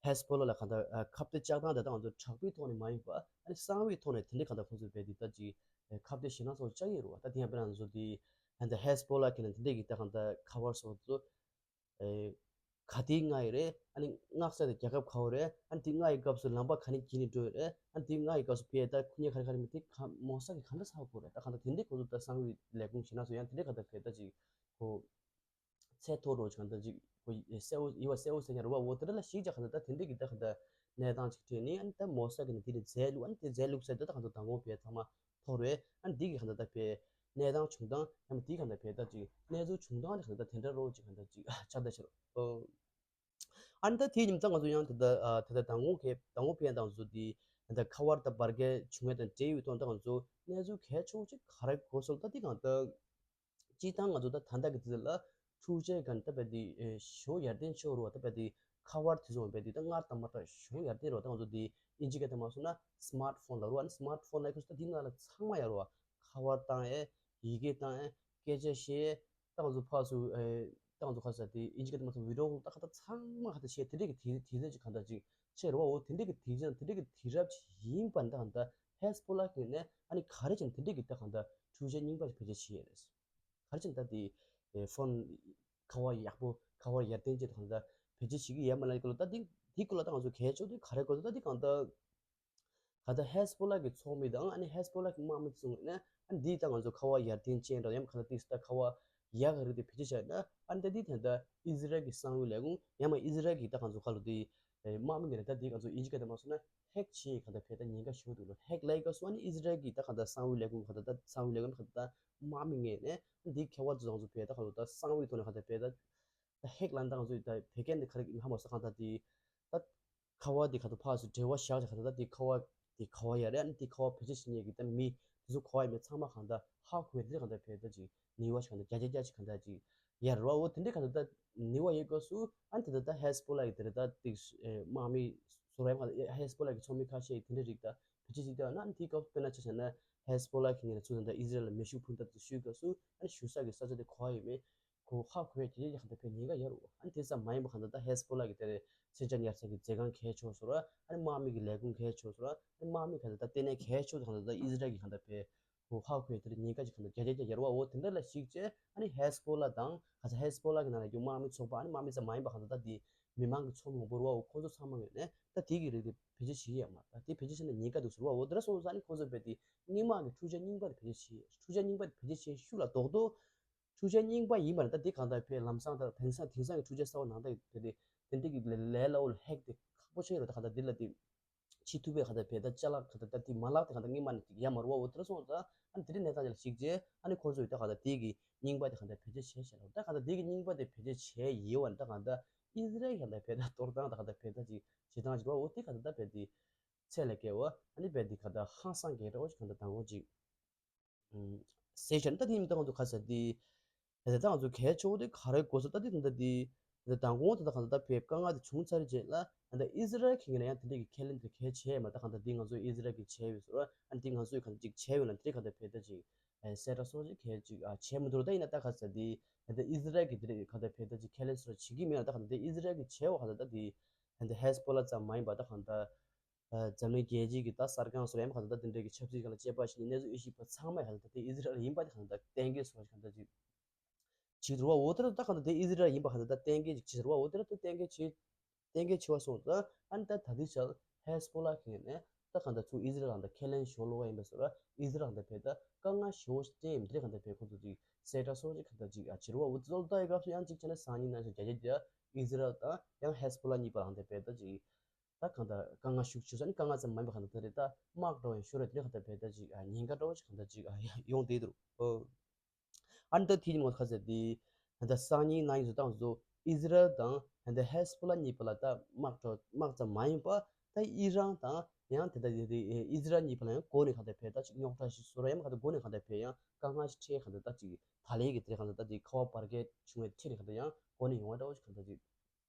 ཧེ་ཟི་བྷོ་ལ་ལ་གང་ལྟར་ཨ་ཁ་གཏད་བཅག་སྟངས་དེ་ད་ང་ཚོ་དྲག་པོའི་ཐོག་ནས་མ་ཡིན་པ་ཨ་ནི་གསང་བའི་ཐོག་ནས་དེ་འདྲའི་གང་ལྟར་ཁོང་ཚོས་བས་དེ་ད་ཅིག་ཁ་གཏད་ཞེད་སྣང་ཚ་བོ་བཅག་གི་རེད་བ། ད་དེ་ཡང་དཔེར་ན་ང་ཚོ་དེ་ད་ཧེ་ཟི་བྷོ་ལ་གི་ནས་དེ་འདྲའི་གི་ད་གང་ལྟར་ཁ་པར་སོགས་དེ་ཚོ་ཨེ་ ག་དེའི་མངའ་ཡི་རེད། ཨ་ནི་མངའ་ས་དེ་རྒྱལ་ཁབ་ག་བོ་རེད། ཨ་ནི་དེ་མངའ་ཡི་སྐབས་སུ་ལམ་པ་ག་ནས་བརྒྱུད་ནས་འགྲོ་ཡི་རེད། ཨ་ནི་དེ་མངའ་ཡི་སྐབས་སུ་ཕེ་ད་ཁུ་ཉེ་ག་རེ་ག་རེ་མི་དེ་ག་མོ་ས་གི་ག་འདྲ་ས་གོ་རེད། ད་གང་ལྟར་དེ་འདྲའི་ཁོ་ཚོ་ད་གསང་བའི་ལས་ཁུངས་བྱེད་ན་སོ་ཡང་དེ་འདྲའི་ག་ད་ཕེ་ད་ཅིག་ཁོ་ཚད་མཐོ་རོ་ཅིག་ག་ད་ཅིག་ཁོ་གསལ་བོ་ཡི་བ་གསལ་བོ་ཟེར་ཉ་རུ་བ་འོ་དེ་འདྲ་ལ་ཞིག་ཅག་ག་ད་ད་དེ་འདྲའི་གི་ད་ག་ད་གནས་སྟངས་ཅིག་ཁྲིད་ནི། ཨ་ནི་ད་མོ་ས་གི་ནི་དེ་ནི་རྫས་ལུགས། ཨ་ནི་དེ་རྫས་ལུགས་ཟེར་ད་ད་ག་ད་མདང་དགོང་ཕེ་ཚང་མ་ཐོར་བས། ཨ་ནི་འདི་གི་གང་ལྟར་ད་ཕེ་གནས་སྟངས་བྱུང་སྟངས་ཡང་མ་འདི་གང་ལྟར་ཕེ་ད་ཅིག་གནས་ཚུལ་བྱུང་སྟངས་དེ་གང་ལྟར་དེ་འདྲ་རོ་ཅིག་གང་ལྟར་ཅིག་ཆགས་ད་ཆ་རོ། ཨ་ནི་ད་དེའི་ཉིན་ད་ང་ཚོ་ཡང་དེ་ད་ཨ་དེ་ད་དང་པོ་གི་དང་པོ་ཕེ་ཡང་ད་ང་ཚོ་དེ་ད་ཁ་བར་ད་འབར་གས་བྱུང་བའི་དང་འབྲེལ་ཡོད་དོན་ད་ང་ཚོ་གནས་ཚུལ་གལ་ཆེ་བོ་ཅིག་ག་རེ་གོ་སོང་ད་དེ་གང་ལྟར། སྤྱིར་བཏང་ང་ཚོ་ད་ད་ལྟ་གི་དུས་ལ་འཕྲུལ་ཆས་གང་ལྟ་བས་དེ་ཞོ་ཡར་ལྡན་ཆོག་རུ་བ་ད་བས་དེ་ཁ་བར་དེ་ཚོ་བས་དེ་ད་སྔར་དང་མ་འདྲ་ཞོ་ཡར་ལྡན་རུ་བ་ད་ང་ཚོ་དེ་ཨིན་ཇི་སྐད་དུ་མ་སོང་ན་སི་མཱར་ཕོན་ལ་རུ་བ་ནི་སི་མཱར་ཕོན་ལ་ཁོ་ད་དེ་ནང་ལ་ཚང་མ་ཡར་རུ་བ་ཁ་བར་བཏང་ཨེ་ཡི་གེ་བཏང་ཨེ་སྐད་ཆ་བཤད་ཨེ་ད་ང་ཚོ་ཕག་སུ་ཨེ་ད་ང་ཚོ་ཁ་ས་དེ་ཨིན་ཇི་སྐད་དུ་མ་སོང་བི་ཌི་ཡོ་ད་ཁ་ད་ཚང་མ་ཁ་ད་བཤད་དེ་འདྲས་ཀྱི་དེ་དེ་ཚོ་ཅིག་གང་ད་ཅིག་ཆེ་རུ་བ་འོ་དེ་འདྲས་ཀྱི་དེ་ཚོ་དེ་འདྲས་ཀྱི་དེ་རབ་ཅིག་ཡིན་པ་འདི་གང་ད་ཧེ་སི་པོ་ལ་གི་ནས་ཨ་ནི་ག་རེ་ཅན་དེ་འདྲས་ཀྱི་ད་གང་ད་འཕྲུལ་ཆས་རྙིང་པ་ཞིག་བེད་སྤྱོད་བྱེད་ཡས་རེད། ག་རེ་བྱས་ན་ད་དེ་ཕོན་ཁ་བ་ཡག་པོ་ཁ་བ་ཡར་ལྡན་ཅིག་དང་ད་བེད་སྤྱོད་བྱེད་ཀྱི་ཡོད་མ་ལ་ཀོ་ལ་ད་དེ་དེ་ཀོ་ལ་ད་ང་ཚོ་གལ་ཆེ་དེ་ག་རེ་ཀོ་ལ་ད་དེ་གང་ད་ག་ད་ཧེ་སི་པོ་ལ་གི་ཚོགས་མི་དང་ཨ་ནི་ཧེ་སི་པོ་ལ་གི་དམག་མི་ཚོ་ནས་ཨ་ནི་དེ་ད་ང་ཚོ་ཁ་བ་ཡར་ལྡན་ཅན་ར་ཡང་ག་ད་དེ་ད་ཁ་བ་ཡག་གི་རིགས་དེ་བེད་སྤྱོད་བྱས་ན་ཨ་ནི་ད་དེ་ད་ད་ཨི་ཟི་རལ་གི་གསང་བའི་ལས་ཁུངས་ཡང་མ་ཨི་ཟི་རལ་གི་ད་ང་ཚོ་ཁ་ལོ་དེ། དམག་མི་ངོས་ནས་ད་དེ་ག་ཚོད་ཨིན་ཇི་སྐད་དུ་མ་སོང་ན་ཧེག་བྱེད་ག་ད་ཕེ་ད་ཉེན་ཁ་ཞུ་འདུག་ལོ། ཧེག་ལའི་ག་སོ་ཨ་ནི་ཨི་ཟི་རལ་གྱི་ད་ག་ད་གསང་བའི་ལས་ཁུངས་ག་ད་ད་གསང་བའི་ལས་ཁུངས་ག་ད་ད་དམག་མི་ངོས་ནས་འདི་ཁ་བ་ཚོ་ཚོ་ཕེ་ད་ག་ཚོད་ད་གསང་བའི་ཐོག་ནས་ག་ད་ཕེ་ད་ད་ཧེག་ལ་ད་ག་ཚོད་ད་བེ་ཀན་དེ་ག་རེ་ཧ་མ་སོ་ག་ད་དེ་ད་ཁ་བ་དེ་ག་ད་ཕ་སུ་འབྲེལ་བ་བཞག་ཅིག་ག་ད་ད་དེ་ཁ་བ་དེ་ཁ་བ་ཡ་རེད། ཨ་ནི་དེ་ཁ་བ་བེད་སྤྱོད་བྱེད་མཁན་གྱི་ད་མི་དེ་ཚོ་ཁ་བ་ཡ་མེད་ཚང་མ་ག་ད་ཧ་གོ་ཡ་དེ་ག་ད་ཕེ་ད་ཅིག་ནི་བ་ཞིག་ག་ད་རྒྱ་རྒྱ་རྒྱ་ཞིག་ག་ད་ཅིག་ཡར་རོ་འོ་དེ་འདྲའི་ག་ད་ད་ནི་བ་ཡོད་དགོས་སུ་ཨ་ནི་དེ་ད་ད་ཧེ་སི་པོ་ལ་གི་དེ་རེད་ད་ཏིག་དམག་མི་སོ་ར་ཡམ་ག་ད་ཧེ་སི་པོ་ལ་གི་ཚོགས་མི་ཁ་ཤས་དེ་འདྲ་རིགས་ད་བེད་སྤྱོད་ཅིག་ད་ན་དེའི་སྐབས་དཔེར་ན་ཆ་བཞག་ན་ཧེ་སི་པོ་ལ་གི་ངོས་ནས་ཚུར་ད་ཨི་ཟི་རལ་ལ་མེ་ཤུགས་འཕུར་མདའ་དེ་ཤོད་དགོས་སུ་ཨ་ནི་ཞུ་ས་གི་ས་ཆ་དེ་གོ་ཡོད་མེད་གོ་ཧ་གོ་ཡ་དེ་ཡ་ག་ད་ཕེ་ཉེན་ཁ་ཡོད་རོ། ཨ་ནི་དེ་ཙམ་མ་ཡིན་པ་ག་ད་ད་ཧེ་སི་པོ་ལ་གི་དེ་རེད་མཚོན་ཆ་ཉར་ས་གི་མཛོད་ཁང་གལ་ཆེ་སོ་ར་ཨ་ནི་དམག་མི་གི་ལས་ཁུངས་གལ་ཆེ་སོ་ར་ཨ་ནི་དམག་མི་ག་ད་ད་ལྟེ་གནས་གལ་ཆེ་སོ་ག་ད་ད་ཨི་ཟི་རལ་གི་ག་ད་ཕེ་ཧོ་ཧ་ཁོས་དེར་ཉེན་ཁ་ཅིག་གང་ལྟར་རྒྱ་རྒྱ་རྒྱ་ཡར་བ་འོ་དེ་འདྲ་ལ་ཞིག་བྱས་ཨ་ནི་ཧེ་སི་པོ་ལ་དང་ག་ས་ཧེ་སི་པོ་ལ་གི་ནང་ལ་རྒྱུ་དམག་མི་ཚོགས་པ་ཨ་ནི་དམག་མི་ཙམ་མ་ཡིན་པ་གང་ལྟར་ད་དེ་མི་མང་གི་ཚོགས་མང་པོ་རུ་བ་འོ་ཁོ་ཚོ་ཚང་མ་ངོས་ནས་ད་དེ་གི་རིགས་དེ་བེད་སྤྱོད་བྱེད་ཀྱི་ཡོད་མ་རེད། ད་དེ་བེད་སྤྱོད་བྱས་ན་ཉེན་ཁ་འདུག་ཟེར་བ་འོ་དེ་འདྲ་སོང་ཙང་ཨ་ནི་ཁོ་ཚོ་བས་དེ་སྔོན་མ་གི་འཕྲུལ་ཆས་རྙིང་པ་དེ་བེད་སྤྱོད་བྱེད་འཕྲུལ་ཆས་རྙིང་པ་དེ་བེད་སྤྱོད་བྱེད་ཤུགས་ལ་རྡོག་རྡོག་འཕྲུལ་ཆས་རྙིང་པ་ཡིན་པ་རེད། ད་འདི་གང་ལྟར་བས་ལམ་སང་ད་དེང་སང་དེང་སང་གི་འཕྲུལ་ཆས་གསར་བ་ནང་ད་དེ་དེ་དེ་འདྲ་གི་ལས་ལས་སླ་བོ་ལ་ཧེག་དེ་ཁག་པོ་ཆགས་ཡོད་རེད། ད་གང་ལྟར་འདི་ལ་དེ་ཕྱི་ཐུབ་པའི་གང་ལྟར་བས་ད་ཅ་ལག་གང་ལྟར་ད་དེ་མ་ལག་དེ་གང་ལྟར་སྔོན་མ་ནས་ཡ་མ་རུ་བ་འོ་དེ་འདྲ་སོང་ཙང་ཨ་ནི་དེ་འདྲའི་གནས་སྟངས་ཅིག་ལ་ཞིག་རྗེས་ཨ་ནི་ཁོང་ཚོས་ད་གང་ལྟར་དེ་གི་རྙིང་པ་དེ་གང་ལྟར་བེད་སྤྱོད་བྱས་བྱས་ལ་ད་གང་ལྟར་དེ་གི་རྙིང་པ་དེ་བེད་སྤྱོད་བྱས་ཡོད་བ་ནི་ད་གང་ལྟར་ཨི་ཟི་རལ་གང་ལྟར་བས་ད་གཏོར་སྟངས་ད་གང་ལྟར་བས་ད་ཅིག་བྱེད་སྟངས་ཅིག་རུ་བ་འོ་དེ་གང་ལྟར་ད་བས་དེ་ཚད་ལས་བརྒལ་བ་ཨ་ནི་བས་དེ་གང་ལྟར་ཧང་སང་གི་རེ་བ་ཅིག་གང་ལྟར་དང་པོ་ཅིག་ཟེར་བྱས་ན་ད་དེ་ཡིན་ད་ང་ཚོ་ག་ས་དེ་ད་ལྟ་ང་ཚོ་གལ་ཆེ་བོ་དེ་ག་རེ་དགོས་སོ་ད་དེ་ད་ལྟ་དེ་ད་ལྟ་མདང་དགོང་ད་ལྟ་ག་ད་ལྟ་བས་དཀའ་ངལ་དེ་བྱུང་ཚར་རྗེས་ལ་ད་ལྟ་ཨི་ཟི་རལ་གྱི་ངོས་ནས་ཡང་དེ་འདྲ་གི་ཁས་ལེན་དེ་གལ་ཆེ་མ་ད་ག་ད་དེ་ང་ཚོ་ཨི་ཟི་རལ་གྱི་བྱས་ཡོད་སོ་ཨ་ནི་དེ་ང་ཚོས་ག་ད་ཅིག་བྱས་ཡོད་ལ་དེ་ག་ད་བས་ད་ཅིག་གསལ་བསྒྲགས་སོགས་ཅིག་གལ་ཅིག་བྱས་མི་འདུག་ད་ཡིན་ན་ད་ག་ས་དེ་ད་ལྟ་ཨི་ཟི་རལ་གྱི་དེ་ག་ད་བས་ད་ཅིག་ཁས་ལེན་སོགས་བྱེད་ཀྱི་མེད་ལ་ད་ག་ད་དེ་ཨི་ཟི་རལ་གྱི་བྱས་བ་ག་ད་ད་དེ་ད་ལྟ་ཧེ་སི་པོ་ལ་ཙམ་མ་ཡིན་པ་ད་ག་ད། འཛམ་གླིང་རྒྱལ་སྤྱིའི་གི་ད་གསར་ཁང་སོགས་ཡང་གང་ལྟར་ད་དེ་འདྲའི་གི་ཆབ་སྲིད་སྒང་ལ་དཔྱད་པ་ཞིག་ནས་གནས་ཚུལ་དབྱེ་ཞིབ་པ་ཚང་མས་གང་ལྟར་ད་དེ་ཨི་ཟི་རལ་ཡིན་པ་དེ་གང་ལྟར་གཏན་འཁེལ་སོགས་ཀྱི་གང་ལྟར་ཅིག་བྱེད་འདུག་བ། འོ་དེ་ལ་ད་གང་ལྟར་དེ་ཨི་ཟི་རལ་ཡིན་པ་གང་ལྟར་ད་གཏན་འཁེལ་ཅིག་བྱེད་ཟེར་བ། འོ་དེ་ལ་ད་གཏན་འཁེལ་བྱེད་གཏན་འཁེལ་བྱེད་བ་སོང་ཙང་ཨ་ནི་ད་ད་ལྟའི་ཆར་ཧེ་སི་པོ་ལ་གི་ངོས་ནས་ད་གང་ལྟར་ཚུར་ཨི་ཟི་རལ་གང་ལྟར་ཁས་ལེན་ཞུ་ལོག་ཡིན་པ་སོགས་ལ་ཨི་ཟི་རལ་གང་ལྟར་བས་ད་དཀའ་ངལ་ཞེ་བོ་ཞིག་འཕྲད་ཡིན་དེ་གང་ལྟར་བས་ཁོ་ཚོ་ཅིག་གསལ་བསྒྲགས་སོགས་ཅིག་གང་ལྟར་ཅིག་བྱེད་རུ་བ། འོ་དེ་ཚོ་ལ་ལྟ་ཡི་སྐབས་སུ་ཡང་ཅིག་བྱས་ན་སང་ཉིན་ནང་བཞིན་རྒྱ་རྒྱ་རྒྱ་ཨི་ཟི་རལ་དང་ཡང་ཧེ་སི་པོ་ལ་གཉིས་པ་གང་ལྟར་བས་ད་ཅིག་ད་གང་ལྟར་དཀའ་ངལ་ཤུགས་ཆེ་ས་ནི་དཀའ་ངལ་ཙམ་མ་ཡིན་པ་གང་ལྟར་ད་རེད། ད་དམག་འགྲོ་བའི་ཤོར་བའི་དེ་གང་ལྟར་བས་ད་ཅིག་ཉེན་ཁ་འགྲོ་བ་ཅིག་གང་ལྟར་ཅིག་ཡོང་བསྡད་འདུག་ཨ་ནི་ད་དེ་ནི་ངོ་ཁ་ཟེར་དེ་ད་སང་ཉིན་ནང་ཡིན་ཟོ་དང་བཟོ་ཨི་ཟི་རལ་དང་ད་ཧེ་སི་པོ་ལ་གཉིས་པ་ལ་ད་དམག་འགྲོ་དམག་ཙམ་མ་ཡིན་པ་ད་ཨི་རན་དང་ཡང་དེ་ད་དེ་ཨི་ཟི་རལ་གཉིས་པ་ལ་ཡང་འགོ་ནས་གང་ལྟར་བས་ད་ཅིག་རྙོག་དྲ་ཞིག་བཟོ་ར་ཡང་གང་ལྟར་འགོ་ནས་གང་ལྟར་བས་ཡང་དཀའ་ངལ་ཞིག་འཕྲད་གང་ལྟར་ད་ཅིག་ད་ལས་ཀྱི་དེ་གང་ལྟར་ད་ཅིག་ཁ་བ་བར་བརྒལ་བྱུང་བའི་འཕྲད་ནས་གང་ལྟར་ཡང་འགོ་ནས་ཡོང་བ་འདྲ་བོ་ཞིག་གང་ལྟར་ཅིག་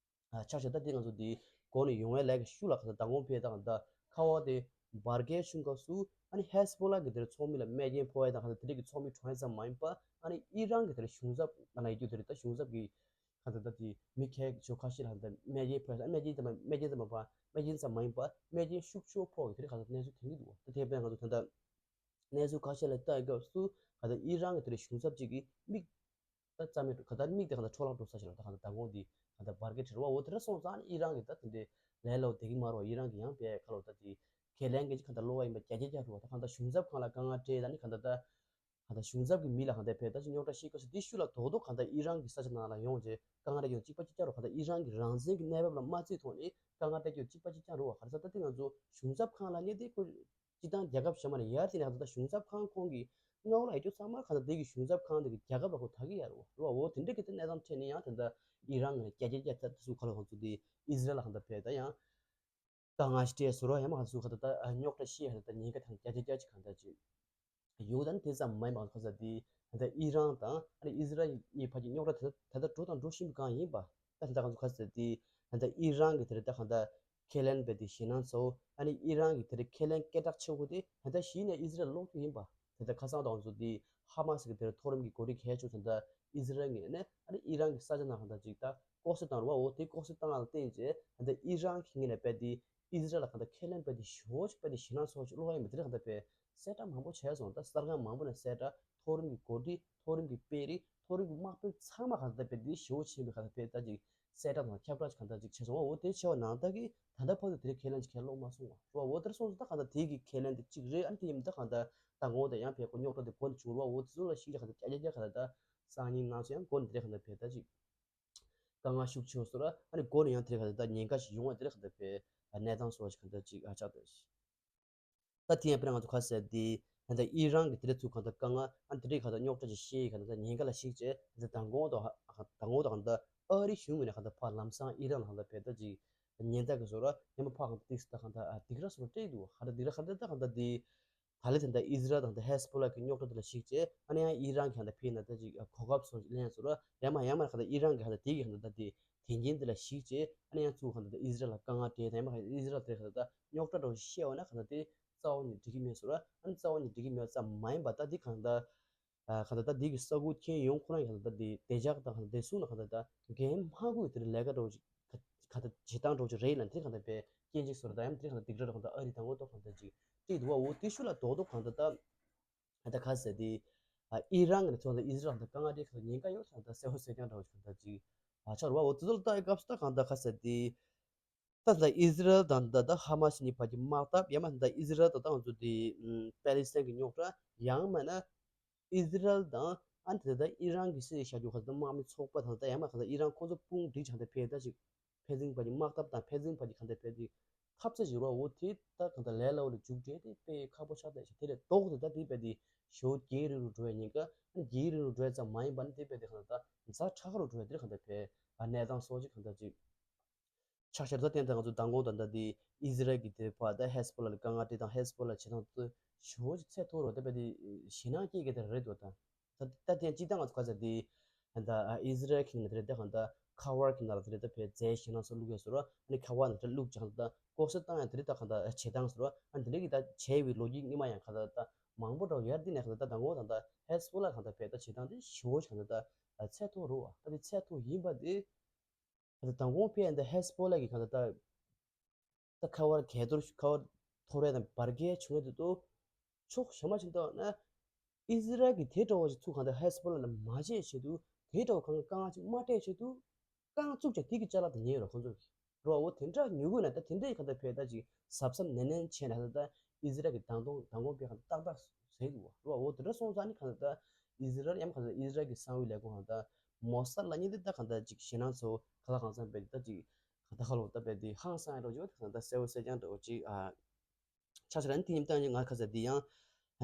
ཆ་བཞག་ད་དེ་ང་ཚོ་དེ་གོ་ནས་ཡོང་བའི་ལས་ཀྱི་ཤུགས་ལ་ག་ཚོད་མདང་དགོང་ཕེ་དང་ད་ཁ་བ་དེ་འབར་གས་བྱུང་སྐབས་སུ་ཨ་ནི་ཧེ་སི་པོ་ལ་གི་དེར་ཚོགས་མི་ལ་རྨས་སྐྱོན་ཕོག་ཡ་དང་ག་ཚོད་དེ་འདྲ་གི་ཚོགས་མི་གྲོངས་ཡ་ཙམ་མ་ཡིན་པ་ཨ་ནི་ཨི་རན་གི་དེར་གཞུང་ཚབ་ང་ལ་ཡི་རྒྱུ་དེར་ད་གཞུང་ཚབ་ཀྱི་ག་ཚོད་ད་དེ་མི་ཁལ་ཆོ་ཁ་ཤས་ལ་ད་རྨས་སྐྱོན་ཕོག་ཡ་རྨས་སྐྱོན་ཙམ་རྨས་སྐྱོན་ཙམ་མ་ཕོག་རྨས་སྐྱོན་ཙམ་མ་ཡིན་པ་རྨས་སྐྱོན་ཤུགས་ཆེ་ཕོག་གི་དེ་འདྲ་ག་ཚོད་གནས་ཚུལ་ཐོན་གྱི་འདུག་ད་དེ་བས་ང་ཚོ་ད་ལྟ་གནས་ཚུལ་ཁ་ཤས་ལ་ལྟ་ཡི་སྐབས་སུ་ག་ཚོད་ཨི་རན་གི་དེར་གཞུང་ཚབ་ཅིག་གི་མིག་ད་རྩ་མེད་ག་ད་མིག་དེ་ག་ད་འཕྲོ་བརླག་འགྲོ་ས་ཞིག་ལ། ད་ག་ད་མདང་དགོང་དེ་ག་ད་འབར་གས་འཕྲད་རེད་བ། འོ་དེ་འདྲ་སོང་ཙང་ཨི་རན་གྱི་ད་དེ་འདྲའི་ལས་སླ་བོ་བསྡད་ཀྱི་མ་རེད་བ། ཨི་རན་གྱི་ཡང་དཔེ་ག་ལ་ད་དེ་ཁས་ལེན་གྱི་ག་ད་བློ་བ་ཡིན་པ་བརྒྱ་ཆ་བརྒྱ་རེད་བ། ད་ག་ད་གཞུང་ཚབ་ཁང་ལ་དཀའ་ངལ་འཕྲད། ད་ནི་ག་ད་ད་ག་ད་གཞུང་ཚབ་ཀྱི་མི་ལ་ག་ད་དཔེ་ད་ཅིག་རྙོག་དྲ་བཤད་སྐབས་སུ་དེ་ཤུལ་ལ་རྡོག་རྡོག་ག་ད་ཨི་རན་གྱི་ས་ཆ་ནང་ལ་ཡོང་རྗེས་དཀའ་ངལ་འཕྲད་ཀྱི་ཡོད། གཅིག་པ་གཅིག་རྐྱང་རེད་བ། ག་ད་ཨི་རན་གྱི་རང་བཙན་གྱི་གནས་བབ་ལ་མ་བརྩིས་ཐོག་ནས་དཀའ་ངལ་འཕྲད་ཀྱི་ཡོད། གཅིག་པ་གཅིག་རྐྱང་རེད་བ། ག་ད་ད་དེ་ང་ཚོ་གཞུང་ཚབ་ཁང་ལ་ནི་དེ་ཁོ་སྤྱི་བཏང་རྒྱལ་ཁབ་གཞན་མ་ནས་ཡར་དེ་ནས་ག་ད་ད་གཞུང་ཚབ་ཁང་ཁོང་གི་མངའ་འོག་ལ་ཡོད་རྒྱུ་ཚང་མ་ག་ད་དེ་གི་གཞུང་ཚབ་ཁང་དེ་གི་རྒྱལ་ཁབ་ལ་ཁོ་ད་གི་ཡ་རེད་བ། རེད་བ། འོ་དེ་འདྲ་གི་ད་གནས་སྟངས་འཕྲད་ནས་ཡང་ད་ད་ཨི་རན་གྱི་རྒྱ་རྒྱ་རྒྱ་ད་དེ་ཚོ་ག་ལ་ཁོང་ཚོ་དེ་ཨི་ཟི་རལ་ལ་ག་ད་དཔེ་ད་ཡང་དཀའ་ངལ་ཞིག་འཕྲད་ཟེར་བ། ཡང་མ་ག་ཚོད་ག་ད་ད་རྙོག་དྲ་བཤད་ཡ་ད་ཉེན་ཁ་དང་རྒྱ་ཆེ་རྒྱ་ཆེ་ག་ད་ཅིག་ཡོད། ད་ནི་དེ་ཙམ་མ་ཡིན་པ་ག་ཚོད་དེ་ད་ཨི་རན་དང་ཨ་ནི་ཨི་ཟི་རལ་གཉིས་བར་གྱི་རྙོག་དྲ་ད་ད་ད་འགྲོ་དང་འགྲོ་བཞིན་པ་གང་ཡིན་པ། ད་ད་ག་ཚོད་ག་ཚོད་དེ་ད་ཨི་རན་གྱི་དེ་རེད་ད་ག་ད་ཁས་ལེན་པའི་དེ་ཞེད་སྣང་ཚོ། ཨ་ནི་ཨི་རན་གྱི་དེ་རེད་ཁས་ལེན་སྐད་གྲགས་ཆེ་བོ་དེ་ད་ད་གཞི་ནས་ཨི་ཟི་རལ་སློག་རྒྱུ་ཡིན་པ། ད་ལྟ་ཁ་སང་དང་ཚོ་འདི་ཧ་མ་སི་གི་དེར་མཐོ་རིམ་གྱི་འགོ་ཁྲིད་གལ་ཆེ་ཚོ་ད་ལྟ་ཨི་ཟི་རལ་ངོས་ནས་ཨ་ནི་ཨི་རན་གྱི་ས་ཆ་ནང་གང་ལྟར་ཅིག་ད་ལྐོག་ཟ་བཏང་རེད་བ། འོ་དེ་ལྐོག་ཟ་བཏང་ཡག་ལ་བརྟེན་བྱས་ད་ལྟ་ཨི་རན་གྱི་ངོས་ནས་དཔེ་དེ་ཨི་ཟི་རལ་ལ་གང་ལྟར་ཁས་ལེན་དཔེ་དེ་ཞེ་པོ་ཅིག་དཔེ་དེ་ཞེད་སྣང་ཚ་བོ་ཅིག་བློ་ཡིན་མི་དེ་རེད། གང་ལྟར་དཔེ་གསལ་བསྒྲགས་མང་པོ་བྱས་སོང་། ད་གསར་ཁང་མང་པོ་ནས་གསལ་བསྒྲགས། མཐོ་རིམ་གྱི་འགོ་ཁྲིད། མཐོ་རིམ་གྱི་དཔོན་རིགས། མཐོ་རིམ་གྱི་དམག་དཔོན་ཚང་མ་གང་ལྟར་དཔེ་དེ་ཞེ་པོ་ཆེན་པོའི་གང་ལྟར་དཔེ་ད་ཅིག་གསལ་བསྒྲགས་དང་ཁྱབ་བསྒྲགས་ཅིག་གང་ལྟར་ཅིག་བྱས་སོང་བ། འོ་དེ་བྱས་པ་ནང་ལྟར་གྱི་ད་ལྟ་བར་དུ་དེ་རིང་ཁས་ལེན་ཅིག་ཁས་ལོག་མ་སོང་བ་རེད་བ། འོ་དེར་སོང་ཙང་ད་གང་ལྟར་དེ་གི་ཁས་ལེན་དེ་གཅིག་རེད། ཨ་ནི་དེ་ཡིན་ད་གང་ལྟར་ད་དགོང་དེ་ཡང་བས་ཁོ་རྙོག་དྲ་དེ་འགོ་ནས་བྱུང་རེད་བ། འོ་དེ་ཚོ་ལ་ཞིག་ལ་གང་ལྟར་ཀྱ་ཀྱ་ཀྱ་གང་ལྟར་ད་སང་ཉིན་གནངས་ཚེ་ཡང་འགོ་ནས་དེ་རིང་གང་ལྟར་བས་ད་ཅིག་དཀའ་ངལ་ཤུགས་ཆེ་བ་བཟོ་ར། ཨ་ནི་འགོ་ནས་ཡང་དེ་རིང་གང་ལྟར་ད་ཉེན་ཁ་ཞིག་ཡོང་བ་དེ་རིང་གང་ལྟར་བས་གནས་སྟངས་བཟོ་བ་ཞིག་གང་ལྟར་ཅིག་ཨ་ཆགས་བསྡད་ཤག་ད་དེ་ཡང་དཔེར་ན་ང་ཚོ་ཁ་གསལ་དེ་ད་ལྟ་ཨི་རན་གྱི་དེ་འདྲ་ཚུལ་གང་ལྟར་དཀའ་ངལ། ཨ་ནི་དེ་འདྲའི་གང་ལྟར་རྙོག་དྲ་ཅིག་བཤད་ཡི་གང་ལྟར་ཉེན་ཁ་ལ་གཞིགས་བྱས་ད་ལྟ་མདང་དགོང་དང་མདང་དགོང་དང་གང་ལྟར་ཨ་རི་གཞུང་ངོས་ནས་གང་ལྟར་ཕར་ལམ་སང་ཨི་རན་ལ་གང་ལྟར་བས་ད་ཅིག་ཉེན་བརྡ་གི་བཟོ་ར་ཉན་པ་ཕར་གང་ལྟར་ཏིག་ད་གང་ལྟར་ཨ་སྡིགས་ར་བཟོ་ར་སྤྲད་འདུག་ག་ད་སྡིགས་ར་གང་ལྟར་ད་གང་ལྟར་དེ་ད་ལྟ་ད་ལྟ་ཨི་ཟི་རལ་དང་ད་ཧེ་སི་བྷོ་ལ་གི་རྙོག་དྲ་དེ་ལ་གཞིགས་བྱས་ཨ་ནི་ཡང་ཨི་རན་གྱི་གང་ལྟར་ཕེ་ན་ད་ཅིག་གོ་སྐབས་སོགས་ལེན་བཟོ་ར། ཡང་མ་ཡང་མ་གང་ལྟར་ཨི་རན་གྱི་གང་ལྟར་དེ་གི་གང་ལྟར་ད་དེ་དེ་རྐྱེན་དེ་ལ་གཞིགས་བྱས་ཨ་ནི་ཡང་ཚུར་གང་ལྟར་ཨི་ཟི་རལ་ལ་དཀའ་ངལ་སྤྲད། ད་ཡང་མ་གང་ཨི་ཟི་རལ་དེ་གང་ལྟར་རྙོག་དྲ་འདྲ་བོ་ཞིག་བཤད་པ་ན་གང་ལྟར་དེ་རྩ་བ་ནས་འགྲིག་གི་མེད་བཟོ་ར། ཨ་ནི་རྩ་བ་ནས་འགྲིག་གི་མེད་ཙམ་མ་ཡིན་པ་ད་དེ་གང་ལྟར་ཨ་གང་ལྟར་ད་དེ་གི་ས་ཁུལ་ཁྱོན་ཡོངས་ཁོ་རང་གི་གང་ལྟར་དེ་བདེ་འཇགས་དང་གང་ལྟར་བདེ་སྲུང་ལ་གང་ལྟར་ད་འགན་མ་དགོས་དེར་ལས་ཀ་འདྲ་བོ་ཞིག་གང་ལྟར་བྱེད་སྟངས་འདྲ་བོ་ཞིག་རེད་ལ། དེ་གང་ལྟར་དཔེ་སྐྱོན་ཅིག་བཟོ་ར། ད་ཡང་དེ་གང་ལྟར་སྡིགས་ར་གང་ལྟར་ཨ་རི་དང་འོ་ཏོག་གང་ལྟར་ཅིག་སྤྲད་འདུག་བ། འོ་དེ་ཤུལ་ལ་རྡོག་རྡོག་གང་ལྟར་ད། ད་ལྟ་ག་ཟེར་དེ། ཨ་ཨི་རན་གྱི་ཚོགས་འདུ་ཨི་ཟི་རལ་དང་དཀའ་ངལ་འདྲ་གང་ལྟར་ཉེན་ཁ་ཡོད་ཚང་ད་གསལ་བོ་གསལ་རྐྱང་འདྲ་བོ་ཞིག་གང་ལྟར་ཅིག་ཨ་ཆགས་རེད་བ། འོ་དེ་ཚོ་ལ་ལྟ་ཡི་སྐབས་སུ་ད་གང་ལྟར་ག་ཟེར་དེ། ད་ལྟ་ཨི་ཟི་རལ་དང་ད་ལྟ་ཧ་མ་སི་གཉིས་བར་གྱི་དམག་འཐབ་ཡང་མ་ད་ལྟ་ཨི་ཟི་རལ་དང་ད་ང་ཚོ་དེ་ཨམ་པེ་ལི་སི་ཐན་གྱི་རྙོག་དྲ། ཡང་མིན་ན་ཨི་ཟི་རལ་དང་ཨ་ནི་ད་ལྟ་ཨི་རན་གྱི་སྲིད་བཞག་རྒྱུ་ག་ད་དམག་མི་ཚོགས་པ་དང་ད་ཡང་མ་ག་ད་ཨི་རན་ཁོ་ཚོ་དཔུང་སྒྲིག་བྱས་ད་ཕེ་ད་ཅིག་ཕན་ཚུན་བར་གྱི་དམག་འཐབ་དང་ཕན་ཚུན་བར་གྱི་ག་ད་ཕེ་དེ་འཐབ་རྩོད་ཅིག་རོ། འོ་དེ་ད་གང་ལྟར་ལས་སླ་བོ་ལ་མཇུག་སྒྲིལ་ཏེ་དཔེ་ཁག་པོ་ཆགས་བསྡད་ཤག་དེ་ལས་ལྡོག་སྟེ་ད་དེ་དཔེ་དེ་ཞེ་པོ་རྒྱའི་རིང་ལུགས་འགྲོ་བའི་ཉེན་ཁ། རྒྱའི་རིང་ལུགས་འགྲོ་ཡ་ཙམ་མ་ཡིན་པ་ནི་དེ་དཔེ་དེ་གང་ལྟར་ཛ་དྲག་རུ་འགྲོ་ཡ་དེ་གང་ལྟར་དཔེ་གནས་སྟངས་སོགས་ཅིག་གང་ལྟར་ཅིག་ཆགས་ཤར་ད་བརྟེན་ད་ང་ཚོ་མདང་དགོང་ད་ལྟ་དེ་ཨི་ཟི་རལ་གྱི་དེ་བར་ད་ཧེ་སི་བྷོ་ལ་ལ་དཀའ་ངལ་སྤྲད་དང་ཧེ་སི་བྷོ་ལ་བྱེད་སྟངས་དེ་ཞེ་པོ་ཅིག་ཚད་མཐོ་རུ་ད་དཔེ་དེ་ཞེད་སྣང་སྐྱེ་གི་དེ་རེད་འདུག་ད། ད་ད་དེ་སྤྱིར་བཏང་ང་ཚོ་ག་ཚོད་དེ་ད་ཨི་ཟི་རལ་གྱི་ནང་དེ་རེད། ད་གང་ལྟར་ཁ་པར་གྱི་ནང་ལ་དེ་རེད། ད་བས་རྫས་ཞེད་སྣང་ཚོ་བླུག་ཡས་བཟོ་ར། ཨ་ནི་ཁ་པར་ནང་དེ་བླུག་ཅིག་གང་ལྟར་ལྐོག་ཟ་བཏང་ཡ་དེ་རེད། ད་གང་ལྟར་བྱེད་སྟངས་བཟོ་ར། ཨ་ནི་དེ་འདྲ་གི་ད་བྱས་པའི་ལོ་རྒྱུས་སྔོན་མ་ཡང་གང་ལྟར་ད་མང་པོ་འདྲ་བོ་ཡར་འདི་ནས་གང་ལྟར་ད་མདང་དགོང་ད་ད་ཧེ་སི་བྷོ་ལ་གང་ལྟར་བས་ད་བྱེད་སྟངས་དེ་ཞེ་པོ་ཅིག་གང་ལྟར་ད་ཚད་མཐོ་རུ་བ། ད་དེ་ཚད་མཐོ་ཡིན་པ་དེ་ད་ད་མདང་དགོང་ཕེ་ཡ་ད་ཧེ་སི་བྷོ་ལ་གི་གང་ལྟར་ད། ད་ཁ་པར་གས་གཏོར་ཁ་པར་འཐོར་ཡ་དང་འབར་གས་བྱུང་ཡ་དེ་ཚོ་ཕྱོགས་གཞན་མ་ཕྱིན་ཐོག་ན་ཨི་ཟི་རལ་གྱི་དེ་འདྲ་བོ་ཞིག་ཚུགས་གང་ལྟར་ཧེ་སི་བྷོ་ལ་ལ་མ་བྱེད་ཆེད་དུ་དེ་འདྲ་བོ་གང་དཀའ་ངལ་ཅིག་མ་སྤྲད་ཆེད་དུ་རྐང་བཙུགས་ཀྱང་དེ་གི་ཅ་ལག་དེ་ཉོས་རོགས་ཁོང་ཚོ་གི་རོ། འོ་དེ་འདྲ་ཉོ་དགོས་ན་ད་དེ་འདྲ་ཡི་གང་ལྟར་ཕེ་ད་ཅིག་གཟབ་གཟབ་ནན་ནན་བྱས་ན་ད་ད་ཨི་ཟི་རལ་གྱི་མདང་དགོང་མདང་དགོང་ཕེ་གང་ལྟར་ཏག་ཏག་ཟེར་འདུག་བ་རོ། འོ་དེ་འདྲ་སོང་ཙང་ནི་གང་ལྟར་ད་ཨི་ཟི་རལ་ཡང་གང་ལྟར་ཨི་ཟི་རལ་གྱི་གསང་བའི་ལས་ཁུངས་གང་ལྟར་མོ་སཱད་ལབ་མཁན་དེ་ད་གང་ལྟར་ཅིག་ཞེད་སྣང་ཚོ་ག་ལ་གང་འཚམ་ཕེ་ད་ཅིག་ག་ད་ཧ་ལོ་ད་པའི་དེ་ཧང་སང་ཡ་འགྲོ་ཅིག་ད་ད་གསལ་བོ་གསལ་རྐྱང་འགྲོ་ཅིག་ཨ། ཆ་ཆ་ར་ནི་དེ་ཉིན་ཏང་ཉི་ང་ཁ་ས་དེ་ཡང་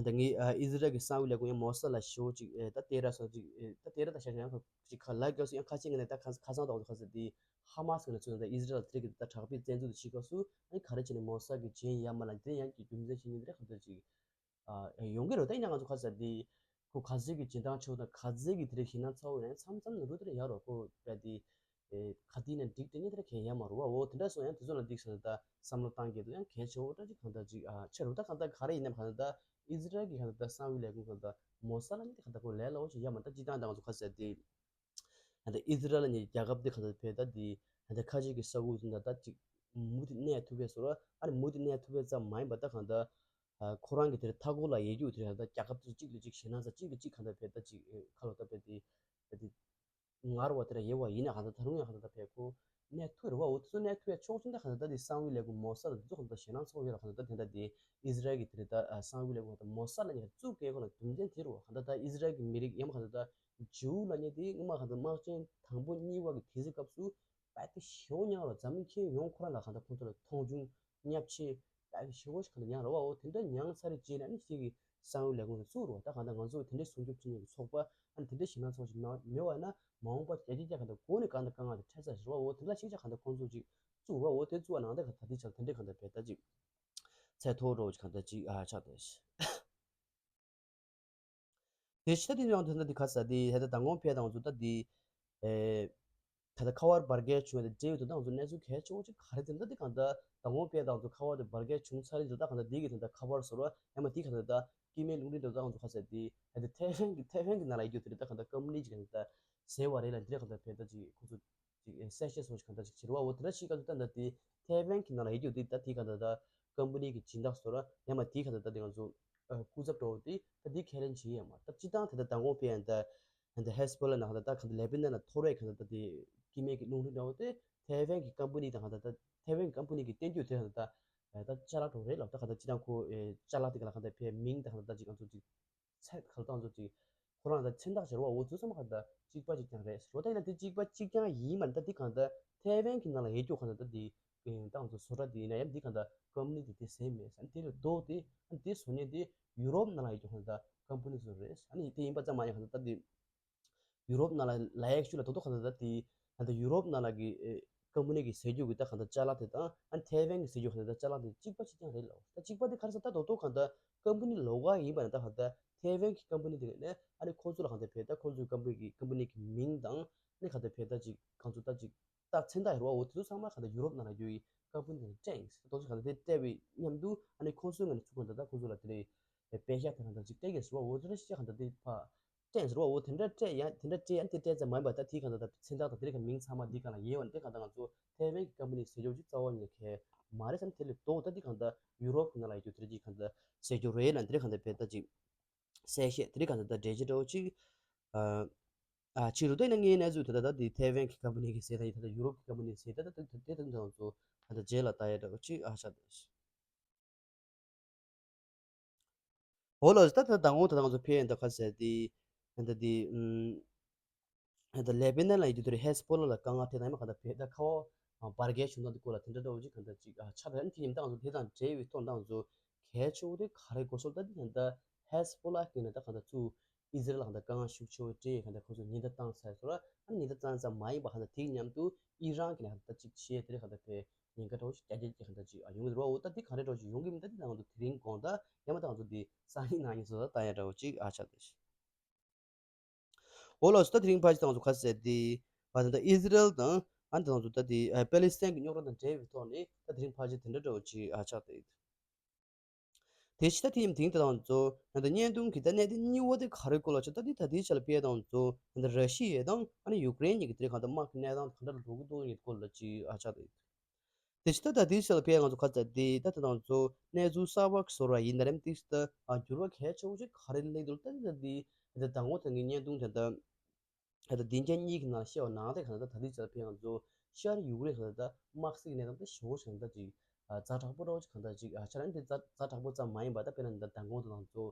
ད་ངའི་ཨི་ཟི་རལ་གྱི་གསང་བའི་ལས་ཁུངས་ཡང་མོ་སཱད་ལ་ཞོ་ཅིག་ད་ཏེ་ར་སོ་ཅིག་ད་ཏེ་ར་ད་ཤ་ཤ་ཡང་ཅིག་ཁ་ལ་རྒྱག་སུ་ཡང་ཁ་ཆེ་ངས་ནས་ད་ཁ་ཁ་སང་ཏོག་ཁ་ས་དེ་ཧ་མ་སི་ནས་ཚུད་ད་ཨི་ཟི་རལ་དེ་གི་ད་དྲག་པོའི་བཙན་འཛུལ་དུ་ཕྱིན་སྐབས་སུ་ཨ་ནི་ག་རེ་བྱས་ནས་མོ་སཱད་ཀྱི་བྱེད་ཡ་མ་ལ་དེ་ཡང་གི་རྒྱུ་མཚན་ཤེས་ཉིན་དེ་ར་ཁ་ད་ཅིག་ཡོང་གི་རེད། ད་ཡིན་ན་ང་ཚོ་ཁ་ཟེར་དེ་ཁོ་ག་ཚོད་ཀྱི་སྦྱིན་བཏང་ཆེ་བོ་དང་ག་ཚོད་ཀྱི་དེ་རིང་ཞེད་སྣང་ཚ་བོ་ཡིན་ན་མཚམས་མཚམས་ནས་རུ་དེར་ཡར་རོ་ཁོ་བས་དེ་ག་དེ་ནས་འགྲིག་དེ་ནི་དེར་གས་ཡ་མ་རུ་བ། འོ་དེ་འདྲ་སོང་ཡང་དེ་ཚོ་ལ་འགྲིག་སོང་ད་བསམ་བློ་བཏང་གི་འདུག་ཡང་གལ་ཆེ་བོ་འདྲ་ཅིག་གང་ལྟར་ཅིག་ཨ་ཆེ་རུ་ད་གང་ལྟར་ག་རེ་ཡིན་ནམ་གང་ལྟར་ད་ཨི་ཟི་རལ་གྱི་གང་ལྟར་གསང་བའི་ལས་ཁུངས་གང་ལྟར་མོ་སཱད་ལ་ནི་དེ་གང་ལྟར་ཁོ་ལས་སླ་བོ་ཅིག་ཡ་མ་ད་སྤྱིར་བཏང་ད་ང་ཚོ་ཁ་ཟེར་དེ། ད་ཨི་ཟི་རལ་ནི་རྒྱལ་ཁབ་འདི་ག་ཚོད་བས་ད་འདི་ད་ཁ་ཆེ་གི་ས་ཁུལ་ཚོ་ད་ད་ཅིག་མུ་མཐུད་གནས་ཐུབ་པས་སོ་ར། ཨ་ནི་མུ་མཐུད་གནས་ཐུབ་པས་ཙམ་མ་ཡིན་པ་ད་གང་ད་ཁོ་རང་གི་དེར་མཐའ་འཁོར་ལ་ཡས་རྒྱུ་དེར་ད་རྒྱལ་ཁབ་ཚོ་གཅིག་ལ་གཅིག་ཞེད་སྣང་ས་གཅིག་གི་གཅིག་གང་ད་བས་ད་ཅིག་ཁ་ལོ་ད་བས་དེ་ ད་དེ་ངར་བ་དེ་ར་ཡེ་བ་ཡིན་ན་གང་ལྟར་ད་རུང་ཡང་གང་ལྟར་ད་བས་ཁོ་གནས་ཐུབ་རེད་བ། འོ་དེ་ཚོ་གནས་ཐུབ་ཡ་ཆོག་ཅིག་ད་གང་ལྟར་ད་དེ་གསང་བའི་ལས་ཁུངས་མོ་སཱད་དེ་ཚོ་གང་ལྟར་ཞེད་སྣང་ཚ་བོ་ཡོད་ར། གང་ལྟར་ད་དེ་འདྲ་དེ་ཨི་ཟི་རལ་གྱི་དེ་རེད་ད་གསང་བའི་ལས་ཁུངས་ད་མོ་སཱད་ལ་ཉེ་བཙུགས་སྐད་ཁོ་ལ་རྒྱུ་མཚན་དེ་རེད་བ། གང་ལྟར་ད་ཨི་ཟི་རལ་གྱི་མི་རིགས་ཡང་མ་གང་ལྟར་ད་ཇིའུ་ལ་ཉེ་དེ་སྔོན་མ་གང་ལྟར་དམག་ཆེན་དང་པོ་གཉིས་བ་གི་དུས་ཚོད་སྐབས་སུ་པ་དེ་ཞེ་བོ་ཉག་ར་འཛམ་གླིང་ཁྱོན་ཡོངས་ཁོ་རང་ལ་གང་ལྟར་ཁོང་ཚོ་ལ་མཐོང་ཆུང་བརྙས་བཅོས་ད་ཞེ་བོ་ཞིག་གང་ལ་ཉང་ར་བ། འོ་དེ་འདྲ་ཉང་ཚར་རེ་རྗེས་ནས་ཨ་ནི་ཞིག་གི་གསང་བའི་ལས་ཁུངས་སུ་བཙུགས་རོགས། ད་གང་ལྟར་ང་ཚོ་དེ་འདྲའི་སྲུང་སྐྱོབ་བྱེད་མཁན་གྱི་ཚོགས་པ་ཨ་ནི་དེ་འདྲའི་ཞེད་སྣང་ཚོགས་ཞིག་མ་མེད་བ་ན་མ་འོངས་པ་རྒྱ་ཆེ་རྒྱ་གང་ལྟར་འགོ་ནས་གང་ལྟར་དཀའ་ངལ་དེ་འཕྲད་ས་ཞིག་ར་བ། འོ་དེ་འདྲ་ཞིག་ཆ་གང་ལྟར་ཁོང་ཚོ་ཅིག་བཙུགས་ར་བ། འོ་དེ་བཙུགས་པ་ནང་ལྟར་གང་ལྟར་དེ་ཆ་དེ་འདྲའི་གང་ལྟར་བས་ད་ཅིག་ཚད་མཐོ་རོགས་ཅིག་གང་ལྟར་ཅིག་ཨ་ཆགས་བསྡད་ཤག་དེ་ཕྱི་ད་དེ་ཡང་དོན་དག་འདི་ག་ས་དེ་ད་ལྟ་མདང་དགོང་ཕེ་དང་ཚོ་ད་དེ་ཨེ་ད་ལྟ་ཁ་བར་འབར་གས་བྱུང་བའི་འབྲེལ་ཡོད་དོན་དག་ཚོ་གནས་ཚུལ་གལ་ཆེ་བོ་ཅིག་ག་རེ་དེ་འདྲ་དེ་གང་ལྟར་མདང་དགོང་ཕེ་དང་ཚོ་ཁ་བར་དེ་འབར་གས་བྱུང་ཚར་རེད། དོན་དག་གང་ལྟར་དེ་གི་དོན་དག་ཁ་བར་བཟོ་ར་ཡང་མ་དེ་གང་ལྟར་ད་སྐྱེ་དམན་རླུང་འཕྲིན་དོན་དག་ཚོ་ག་ས་དེ་ད་ལྟ་ཐའེ་ཝན་གི་ཐའེ་ཝན་གི་ནང་ལ་ཡོད་རྒྱུ་དེ་རེད། ད་གང་ལྟར་ཀམ་པ་ནི་ཅིག་གང་ལྟར་ཟེར་བ་རེད་ལ་འདི་རེད། གང་ལྟར་ཕེ་ད་ཅིག་ཁོ་ཚོ་ཅིག་གསལ་བཤད་སོགས་ཤིག་གང་འདྲ་ཅིག་བྱེད་རོགས། འོ་དེ་འདྲ་ཞིག་ག་ཚོད་ལྟ་འདྲ་དེ་ཐའེ་ཝན་གྱི་ནང་ལ་ཡོད་རྒྱུ་དེ་ད་དེ་ག་འདྲ་ད་ཀམ་པ་ནི་གི་སྦྱིན་བདག་སོགས་ར་ཡང་མ་དེ་ག་འདྲ་ད་དེ་ང་ཚོ་སྐུ་ཚབ་འགྲོ་བ་དེ་ད་དེ་ཁས་ལེན་བྱེད་ཡས་མ་ད་སྤྱི་བཏང་དེ་ད་མདང་དགོང་ཕེ་ཡང་ད་ད་ཧེ་ཟ་བྷོ་ལ་ནང་ད་ད་ག་འདྲ་ལེ་བྷ་ནན་ལ་ཐོ་རེ་ག་འདྲ་ད་དེ་སྐྱེ་དམན་གྱི་རླུང་འཕྲིན་འདྲ་བོ་དེ་ཐའེ་ཝན་གྱི་ཀམ་པ་ནི་དང་ག་འདྲ་ད་ཐའེ་ཝན་གྱི་ཀམ་པ་ནི་གི་བསྟན་བཅོས་དེ་ག་འདྲ་ད་ད་ཅ་ལག་འགྲོ་རེད་ལ་ད་ག་འདྲ་སྤྱི་བཏང་ཁོ་ཅ་ལག་དེ་ག་ལ་ག་འདྲ་ཕེ་མིང་ད་ག་འདྲ་ད་ཅིག་ང་ཚོ་ཅིག་ཚད་ག་ལ་ཏང་ཚོ་ཅིག་ཁོ་རང་ལ་མཚན་རྟགས་བྱེད་རོགས། འོ་ཚོ་ཚང་མ་གང་ལྟར་གཅིག་པ་གཅིག་རྐྱང་རེད་ཟེར་རོ། ད་ཡིན་ན་དེ་གཅིག་པ་གཅིག་རྐྱང་ཡིན་མ་རེད། ད་འདི་གང་ལྟར་ཐའེ་ཝན་གྱི་ནང་ལ་ཡོད་རྒྱུ་གང་ལྟར་ད་འདི་ཏང་ཚོ་བཟོ་གྲྭ་འདི་ཡིན་ན་ཡང་འདི་གང་ལྟར་ཀམ་པ་ནི་འདི་དེ་ཟེར་མེད་ཟེར། དེ་ལས་ལྡོག་སྟེ་ཨ་འདི་བཟོ་མཁན་འདི་ཡུ་རོབ་ནང་ལ་ཡོད་རྒྱུ་གང་ལྟར་ཀམ་པ་ནི་ཚོ་རེད། ཨ་ནི་དེ་ཡིན་པ་ཙམ་མ་ཡིན་གང་ལྟར་ད་འདི་ཡུ་རོབ་ནང་ལ་ལ་ཡག་ཤོས་ལ་ཏོག་ཏོག་གང་ལྟར་ད་དེ་ད་ལྟ་ཡུ་རོབ་ནང་ལ་གི་ཨེ་ཀམ་པ་ནི་གི་ཟས་རྒྱུ་གི་ད་གང་ལྟར་ཅ་ལག་དེ་དང་ཨ་ནི་ཐའེ་ཝན་གི་ཟས་རྒྱུ་གང་ལྟར་ད་ཅ་ལག་དེ་གཅིག་པ་གཅིག་རྐྱང་རེད་ལ། ད་གཅིག་པ་དེ་ག་རེ་ཟེར་ད་ཏོག་ཏོག་གང་ལྟར་ཀམ་པ་ནི་ལོགས་ཀ་ཡིན་པ་ནི་ད་གང་ལྟར་ཐའེ་ཝན་གི་ཀམ་པ་ནི་དེ་ནས་ཨ་ནི་ཁོང་ཚོ་ལ་གང་ལྟར་བས་ད་ཁོང་ཚོའི་ཀམ་པ་ནི་གི་ཀམ་པ་ནི་གི་མིང་དང་ཨ་ནི་གང་ལྟར་བས་ད་ཅིག་གང་ཚོ་ད་ཅིག་ད་མཚན་རྟགས་ཡོད་རེད་བ། འོ་དེ་ཚོ་ཚང་མ་གང་ལྟར་ཡུ་རོབ་ནང་ལ་ཡོད་ཀྱི་ཀམ་པ་ནི་དེ་ནས་སྤྲད་ཡིན་ཟེར། ཏོག་ཙམ་གང་ལྟར་དེ་སྤྲད་པའི་མཉམ་དུ་ཨ་ནི་ཁོང་ཚོའི་ངོས་ནས་ཚུར་གང་ལྟར་ད་ཁོང་ཚོ་ལ་དེ་རེད། པད་ཤག་དེ་གང་ལྟར་ཅིག་སྤྲད་ཀྱི་ཟེར་བ། འོ་དེ་འདྲ་ཞིག་གང་ལྟར་དེ་ཕ་སྤྲད་ཟེར་བ། འོ་དེ་འདྲ་སྤྲད་ཡང་དེ་འདྲ་སྤྲད་ཡང་དེ་སྤྲད་ཙམ་མ་ཡིན་པ་ད་དེ་གང་ལྟར་ད་མཚན་རྟགས་དང་དེ་རིགས་ཀྱི་མིང་ཚང་མ་འདི་གང་ལ་ཡོད་བ་ནི་དེ་གང་ལྟར་ང་ཚོ་ཐའེ་ཝན་གྱི་ཀམ་པ་ནི་ཟས་རྒྱུ་ཅིག་རྩ་བ་ཉིད་ནས་གལ་མ་རེད་བསམ། དེ་ལས་ལྡོག་ད་འདི་གང་ལྟར་ཡུ་རོབ་ཀྱི་ནང་ལ་ཡོད་རྒྱུ་དེ་རིགས་ཀྱི་གང་ལྟར་ཟས་རྒྱུ་རེད་ལ་དེ་རིགས་གང་ལྟར་བས་ད་ཅིག་གསལ་བཤད་དེ་རིགས་གང་ལྟར་ད་འགྲེལ་བཤད་འདྲ་བོ་ཅིག་ཨ་ཨ་ཕྱི་རུ་ད་ཡིན་ན་ངའི་གནས་ཚུལ་དེ་ད་ད་འདི་ཐའེ་ཝན་གྱི་ཀམ་པ་ནི་གི་ཟས་ད་ཡིན་ད་ད་ཡུ་རོབ་ཀྱི་ཀམ་པ་ནི་ཟས་ད་ད་ད་དེ་ད་ད་ང་ཚོ་གང་ལྟར་རྗེས་ལ་ལྟ་ཡ་འདྲ་བོ་ཅིག་ཨ་ཆགས་འདུག་འོ་ལགས་སོ། ད་ད་དང་པོ་ད་ང་ཚོ་ཕེ་ཡན་ད་ཁ་ཟེར་ཏེ་ཡན་ད་དེ་ཨུམ་ཡན་ད་ལེ་པི་ནན་ལ་ཡོད་དུས་ཧེ་ཟ་བྷོ་ལ་ལ་དཀའ་ངལ་འཕྲད་དང་ཡང་མ་གང་ད་ཕེ་ད་ཁ་བ་འབར་གས་བྱུང་སྟངས་དེ་སྐོར་ལ་དེ་འདྲ་འདྲ་བོ་ཅིག་གང་ད་ཅིག་ཨ་ཆགས་ད་ཡན་དེ་ཉིན་ད་ང་ཚོ་དེ་དང་འབྲེལ་བའི་ཐོག་ད་ང་ཚོ་གལ་ཆེ་བོ་དེ་ག་རེ་གོ་སོང་ད་དེ་ཡན་ད་ཧེ་ཟ་བྷོ་ལ་གི་ནས་ད་གང་ད་ཚུ་ཨི་ཟི་རལ་ལ་གང་ད་དཀའ་ངལ་ཤུགས་ཆེ་བོ་འཕྲད་གང་ད་ཁོ་ཚོ་ཉེན་བརྡ་བཏང་ཚར་སོང་ར། ཨ་ཉེན་བརྡ་བཏང་ཙམ་མ་ཡིན་པ་གང་ད་དེ་ཉམས་དུ་ཨི་རན་གི་ནས་གང་ད་ཅིག་བྱས་དེ་རེད་གང་ད་ཕེ། ཉེན་ཁ་འདྲ་བོ་ཞིག་རྒྱ་སྐྱེད་ཀྱི་གང་ལྟར་ཅིག་ཨ་ཡོང་གི་རེད་བ། འོ་ད་འདི་ག་རེ་འདྲ་བོ་ཞིག་ཡོང་གི་མིན་ད་འདི་ང་ཚོ་དེ་རིང་དགོང་དག་ཡང་མ་ད་ང་ཚོ་འདི་སང་ཉིན་གནངས་ཉིན་བཟོ་ལྟ་ཡ་འདྲ་བོ་ཅིག་ཨ་ཆགས་འདུག་འོ་ལགས་སོ། ད་དེ་རིང་ཕལ་ཆེར་ད་ང་ཚོ་ག་ཟེར་འདི་ཨ་ད་ད་ཨི་ཟི་རལ་དང་ཨ་ད་ང་ཚོ་ད་འདི་ཨ་པེ་ལི་སི་ཐན་གྱི་རྙོག་དྲ་དང་འབྲེལ་བའི་ཐོག་ནས་ད་དེ་རིང་ཕལ་ཆེར་དེ་འདྲ་འདྲ་བོ་ཅིག་ཨ་ཆགས་འདུག་དེ་ཕྱི་ད་དེ་ཡིན་དེང་དེ་ད་ང་ཚོ་ད་ད་བརྙན་ཐུང་གི་ད་གནད་དོན་གཉིས་པ་དེ་ག་རེ་སྐོར་ལ་ཆགས་ད་འདི་ད་དེའི་ཆ་ལ་དཔེ་ད་ང་ཚོ་ད་ད་ར་ཤི་ཡ་དང་ཨ་ནི་ཡུཀ་རེན་གཉིས་ཀྱི་དེ་རིང་གང་ལྟར་དམག་གི་གནས་སྟངས་གང་འདྲ་ལ་འགྲོ་གི་འདུག་ཡིན་སྐོར་ལ་ཅིག་ཨ་ཆགས་འདུག་དེ་ཕྱི་ད་ད་དེའི་ཆ་ལ་ཕེ་ང་ཚོ་ག་ཚ་དེ་ད་ད་ང་ཚོ་གནས་ཚུལ་གསར་པ་བཟོ་ར་ཡིན་ན་རེམ་དེ་ཕྱི་ད་ཨ་འགྱུར་བ་གལ་ཆེ་བོ་ཅིག་ག་རེ་སླེབས་འདུག་ད་ད་དེ་ད་དང་པོ་ད་ངའི་བརྙན་ཐུང་ད་ད་ད་ད་དེ་འཇའ་གཉིས་ཀྱི་ནང་བཤད་པ་ནང་དེ་ག་ད་ད་དེའི་ཆ་ལ་ཕེ་ང་ཚོ་ཤར་ཡུཀ་རེན་ག་ད་ད་དམག་སྲིད་ཀྱི་གནས་སྟངས་དེ་ཞེ་བོ་ཞིག་ད་ཅིག་ཨ་ཛ་དྲག་པོ་འདྲ་བོ་ཅིག་ག་ད་ཅིག་ཨ་ཆ་ར་དེ་ཛ་ཛ་དྲག་པོ་ཙམ་མ་ཡིན་པ་ད་དཔེར་ན་ད་དང་པོ་ད་ང་ཚོ་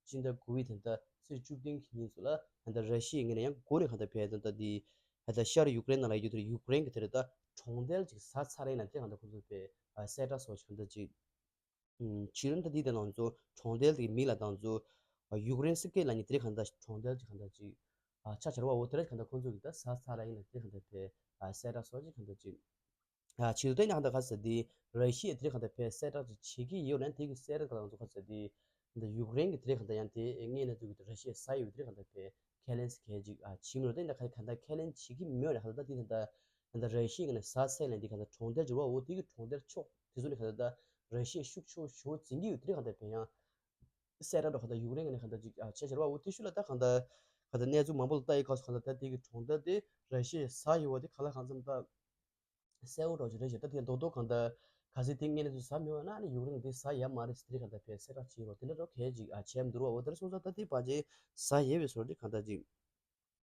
ཕྱི་ཟླ་དགུ་པའི་དེ་ད་ཚེས་བཅུ་བདུན་གྱི་ཉིན་ཚོ་ལ་ད་ད་ར་ཤི་ཡའི་ངོས་ནས་ཡང་འགོ་ནས་ག་ད་ཕེ་ད་ད་དེ། ད་ལྟ་ཤར་ཡུཀ་རེན་ནང་ལ་ཡོད་དུས་ཡུཀ་རེན་གྱི་དེ་རེད་ད་གྲོང་རྡལ་ཅིག་ཟ་ཚར་ཡིན་ན་དེ་གང་ལྟར་ཁོ་ཚོས་པའི་ཨ་གསལ་བསྒྲགས་སོགས་ཅིག་གང་ལྟར་ཅིག་ཕྱི་རོལ་ད་འདི་དེ་ནང་ཚོ་གྲོང་རྡལ་དེ་གི་མིང་ལ་ད་ཚོ་ཡུཀ་རེན་སི་ཀེ་ལ་ནི་དེ་རེད་གང་ལྟར་གྲོང་རྡལ་ཅིག་གང་ལྟར་ཅིག་ཨ་ཆ་ཆར་བ་འོ་དེ་རེད་གང་ལྟར་ཁོ་ཚོ་གི་ད་ཟ་ཚར་ཡིན་ན་དེ་གང་ལྟར་པའི་ཨ་གསལ་བསྒྲགས་སོགས་ཅིག་གང་ལྟར་ཅིག་ཨ་ཕྱི་རོལ་ད་ཡིན་ན་གང་ལྟར་ག་ཟེར་དེ་ར་ཤི་ཡ་དེ་རེད་གང་ལྟར་པའི་གསལ་བསྒྲགས་ཅིག་བྱེད་ཀྱི་ཡོད་ན་དེ་གི་གསལ་བསྒྲགས་གང་ལྟར་ཚོ་ག་ཟེར་དེ། འདི་ཡུཀ་རེན་གྱི་དེ་རིང་གང་ལྟར་ཡང་དེ་དངོས་གནས་ཚུལ་གྱི་ར་ཤི་ཡ་ཟ་ཡོད་དེ་རིང་གང་ལྟར་པའི་ཁས་ལེན་ཟེར་གལ་ཅིག་ཨ་ཕྱིན་མི་རུང་དེ་འདྲ་གང་ལྟར་ཁས་ལེན་བྱེད་ཀྱི་མེད་ལ་གང་ལྟར་དེ་གང་ལྟར་གང་ལྟར་ར་ཤི་ཡ་གི་ནས་ཟ་ཚད་ལེན་དེ་གང་ལྟར་གྲོང་རྡལ་འབྱོར་བ་འོ་དེ་གི་གྲོང་རྡལ་ཕྱོགས་དེ་ཚོ་ནས་གང་ལྟར་ར་ཤི་ཡ་ཤུགས་ཆེ་བོ་ཞེ་བོ་འཛིན་གྱི་ཡོད་དེ་རིང་གང་ལྟར་པའི་ཡང་གསལ་བསྒྲགས་འགྲོ་གང་ལྟར་ཡུཀ་རེན་གི་ནས་གང་ལྟར་ཅིག་ཨ་བྱས་བྱས་ར་བ་འོ་དེ་ཤུལ་ལ་ད་གང་ལྟར་གང་ལྟར་གནས་ཚུལ་མང་པོ་ལ་ལྟ་ཡི་སྐབས་སུ་གང་ལྟར་ད་དེ་གི་གྲོང་རྡལ་དེ་ར་ཤི་ཡ་ཟ་ཡོད་བ་དེ་གང་ལ་གང་འཚམ་ད། གསལ་བོ་འདྲ་ཅིག་རེད་ཤག་ད་དེ་རྡོག་རྡོག་གང་ལྟར་ག་ཚོད་དེ་ངས་ནས་ཚོ་ཟ་མི་བ་ན་ནི་ཡུཀ་རེན་དེ་ཟ་ཡ་མ་རེད་ཟེར་དེ་གང་ལྟར་ཕེ་གསལ་བསྒྲགས་བྱེད་རོགས་དེ་འདྲ་འགྲོ་གལ་ཅིག་ཨ་བྱས་མི་འདུག་ར་བ། དེར་སོང་ཙང་ད་དེ་ཕལ་ཆེར་ཟ་ཡས་པའི་བཟོ་འདྲ་གང་ལྟར་ཅིག་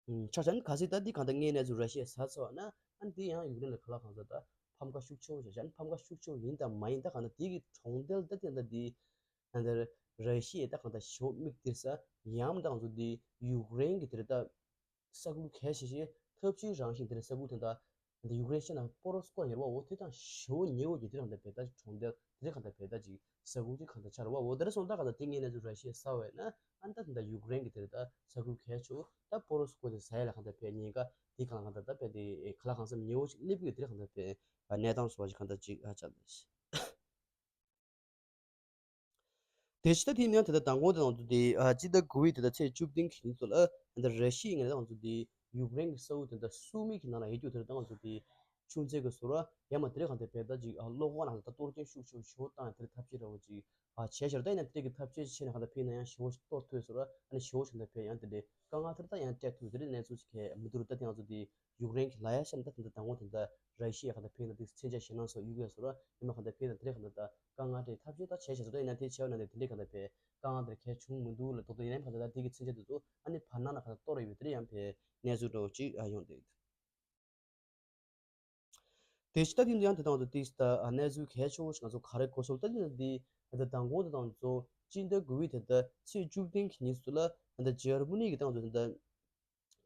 ཆ་བཞག་ན་གལ་སྲིད་ད་འདི་གང་ལྟར་དངོས་གནས་ཚུལ་ར་ཤི་ཡས་ཟ་ཚར་བ་ན་ཨ་ནི་འདི་ཡང་ཡུཀ་རེན་ལ་ག་ལ་གང་ཟག་ད་ཕམ་ཁ་ཤུགས་ཆེ་བོ་ཞིག་བཞག་ན་ཕམ་ཁ་ཤུགས་ཆེ་བོ་ཡིན་དང་མ་ཡིན་ད་གང་ལྟར་འདི་གི་གྲོང་རྡལ་ད་དེ་འདྲ་འདི་གང་ལྟར་ར་ཤི་ཡས་ད་གང་ལྟར་ཞེ་པོ་མིག་སྟེར་ས་ཡང་ད་གང་ཚོ་འདི་ཡུཀ་རེན་གི་དེ་རེད་ད། ས་ཁུལ་གལ་ཆེ་ཤོས་འཐབ་ཇུས་རང་བཞིན་དེ་རེད། ས་ཁུལ་དེ་འདྲ་འདི་ཡུཀ་རེན་ཤར་ནང་པོ་རོ་སི་ཀོ་ཡོད་རེད་བ། འོ་དེ་དང་ཞེ་པོ་ཉེ་བོ་ཅིག་དེ་རང་དང་བལ་ད་ཅིག་གྲོང་རྡལ་དེ་རེད་གང་ལྟར་བལ་ད་ཅིག་ས་ཁུལ་ཅིག་གང་ལྟར་ཆགས་རེད་བ། འོ་དེ་རེད་སོང་ད་གང་ལྟར་དེ་ངས་གནས་ཚུལ་ར་ཤི་ཡས་ཟ་བས་ན་ཨ་ད་དེ་འདྲ་ཡུཀ་རེན་གི་དེ་རེད་ད་ས་ཁུལ་གལ་ཆེ་བོ་ད་པོ་རོ་སི་ཀོ་དེ་ཟ་ཡས་ལ་གང་ལྟར་བལ་ཉེན་ཁ་དེ་གང་ལ་གང་ལྟར་ད་བལ་དེ་ག་ལ་གང་འཚམ་ཉེ་བོ་ཅིག་སླེབས་ཀྱི་དེ་རེད་གང་ལྟར་བལ་གནས་སྟངས་སོགས་ཅིག་གང་ལྟར་ཅིག་ཨ་ཆགས་ད་ཤི། དེ་ཕྱི་ད་དེ་ནས་ད་ལྟ་མདང་དགོང་དེ་ང་ཚོ་དེ་ཨ་སྤྱི་ཟླ་དགུ་པའི་དེ་ད་ཚེས་བཅུ་བདུན་གྱི་ཉིན་ཚོ་ལ་ད་ལྟ་ར་ཤི་ཡའི་ངོས་ནས་ང་ཚོ་དེ་ཡུཀ་རེན་གྱི་ས་ཁུལ་དེ་ད་སུ་མི་གི་ནང་ལ་ཡོད་རྒྱུ་དེ་ད་ང་ཚོ་དེ་ཆུ་མཛོད་ཀྱི་བཟོ་ར་ཡང་མ་དེ་རེད་གང་ལྟར་བལ་ད་ཅིག་ཨ་གློག་ཀ་ནང་ད་ལྟ་གཏོར་སྐྱོན་ཤུགས་ཆེ་བོ་ཞེ་པོ་བཏང་ཡ་དེ་རེད་ཐབས་ཤེས་འདྲ་བོ་ཅིག་ཨ་བྱས་ཤར་ད་ཡིན་ན་དེ་རེད་གི་ཐབས་ཤེས་བྱས་ནས་གང་ལྟར་ཕི་ཡིན་ན་ཡང་ཞེ་པོ་གཏོར་ཐུབ་བཟོ་ར་ཨ་ནི་ཞེ་པོ་ཞིག་ད་བལ་ཡང་དེ་རེད་དཀའ་ངལ་དེ་རེད་ད་ཡང་སྤྲད་ཐུབ་དེ་རེད་གནས་ཚུལ་ཅིག་གས་མི་འདུག་ར། ད་དེ་ང་ཚོ་དེ་ཡུཀ་རེན་གྱི་ལ་ཡ་ཤར་ད་དེ་འདྲ་དང་པོ་དེ་འདྲ་ར་ཤི་ཡ་གང་ལྟར་ཕེབས་ན་དེ་མཚོན་ཆ་ཞེད་སྣང་སོགས་གཡུག་ཡ་བཟོ་ར་ཡིན་ན་གང་ལྟར་ཕེབས་ན་དེ་རེད་གང་ལྟར་ད་དཀའ་ངལ་དེ་ཐབས་ཤེས་ད་བྱས་བྱས་བཟོ་ད་ཡིན་ན་དེ་ཆེ་བ་ན་དེ་དེ་འདྲས་གང་ལྟར་ཕེབས་དཀའ་ངལ་དེ་གལ་བྱུང་མི་འདུག་ལ་དོ་དོ་ཡིན་ན་གང་ལྟར་ད་དེ་གི་མཚོན་ཆ་དེ་ཚོ་ཨ་ནི་བར་སྣང་ལ་གང་ལྟར་གཏོར་ཡོད་པའི་དེ་འདྲས་ཡང་ཕེབས་གནས་ཚུལ་འདྲ་བོ་ཅིག་ཨ་ཡོང་བསྡད་ཡོད། དེ་ཕྱི་ད་དེ་ཚོ་ཡང་དེ་དང་དུ་ཏིག་ད་གནས་ཚུལ་གལ་ཆེ་བོ་ཞིག་ང་ཚོ་ག་རེ་གོ་སོང་ད་དེ་དེ་ད་མདང་དགོང་དེ་དང་ཚོ་སྤྱི་ཟླ་དགུ་པའི་དེ་ད་ཚེས་བཅུ་བདུན་གྱི་ཉིན་སུ་ལ་ད་འཇར་མ་ནི་གི་དང་དུ་དེ་ད་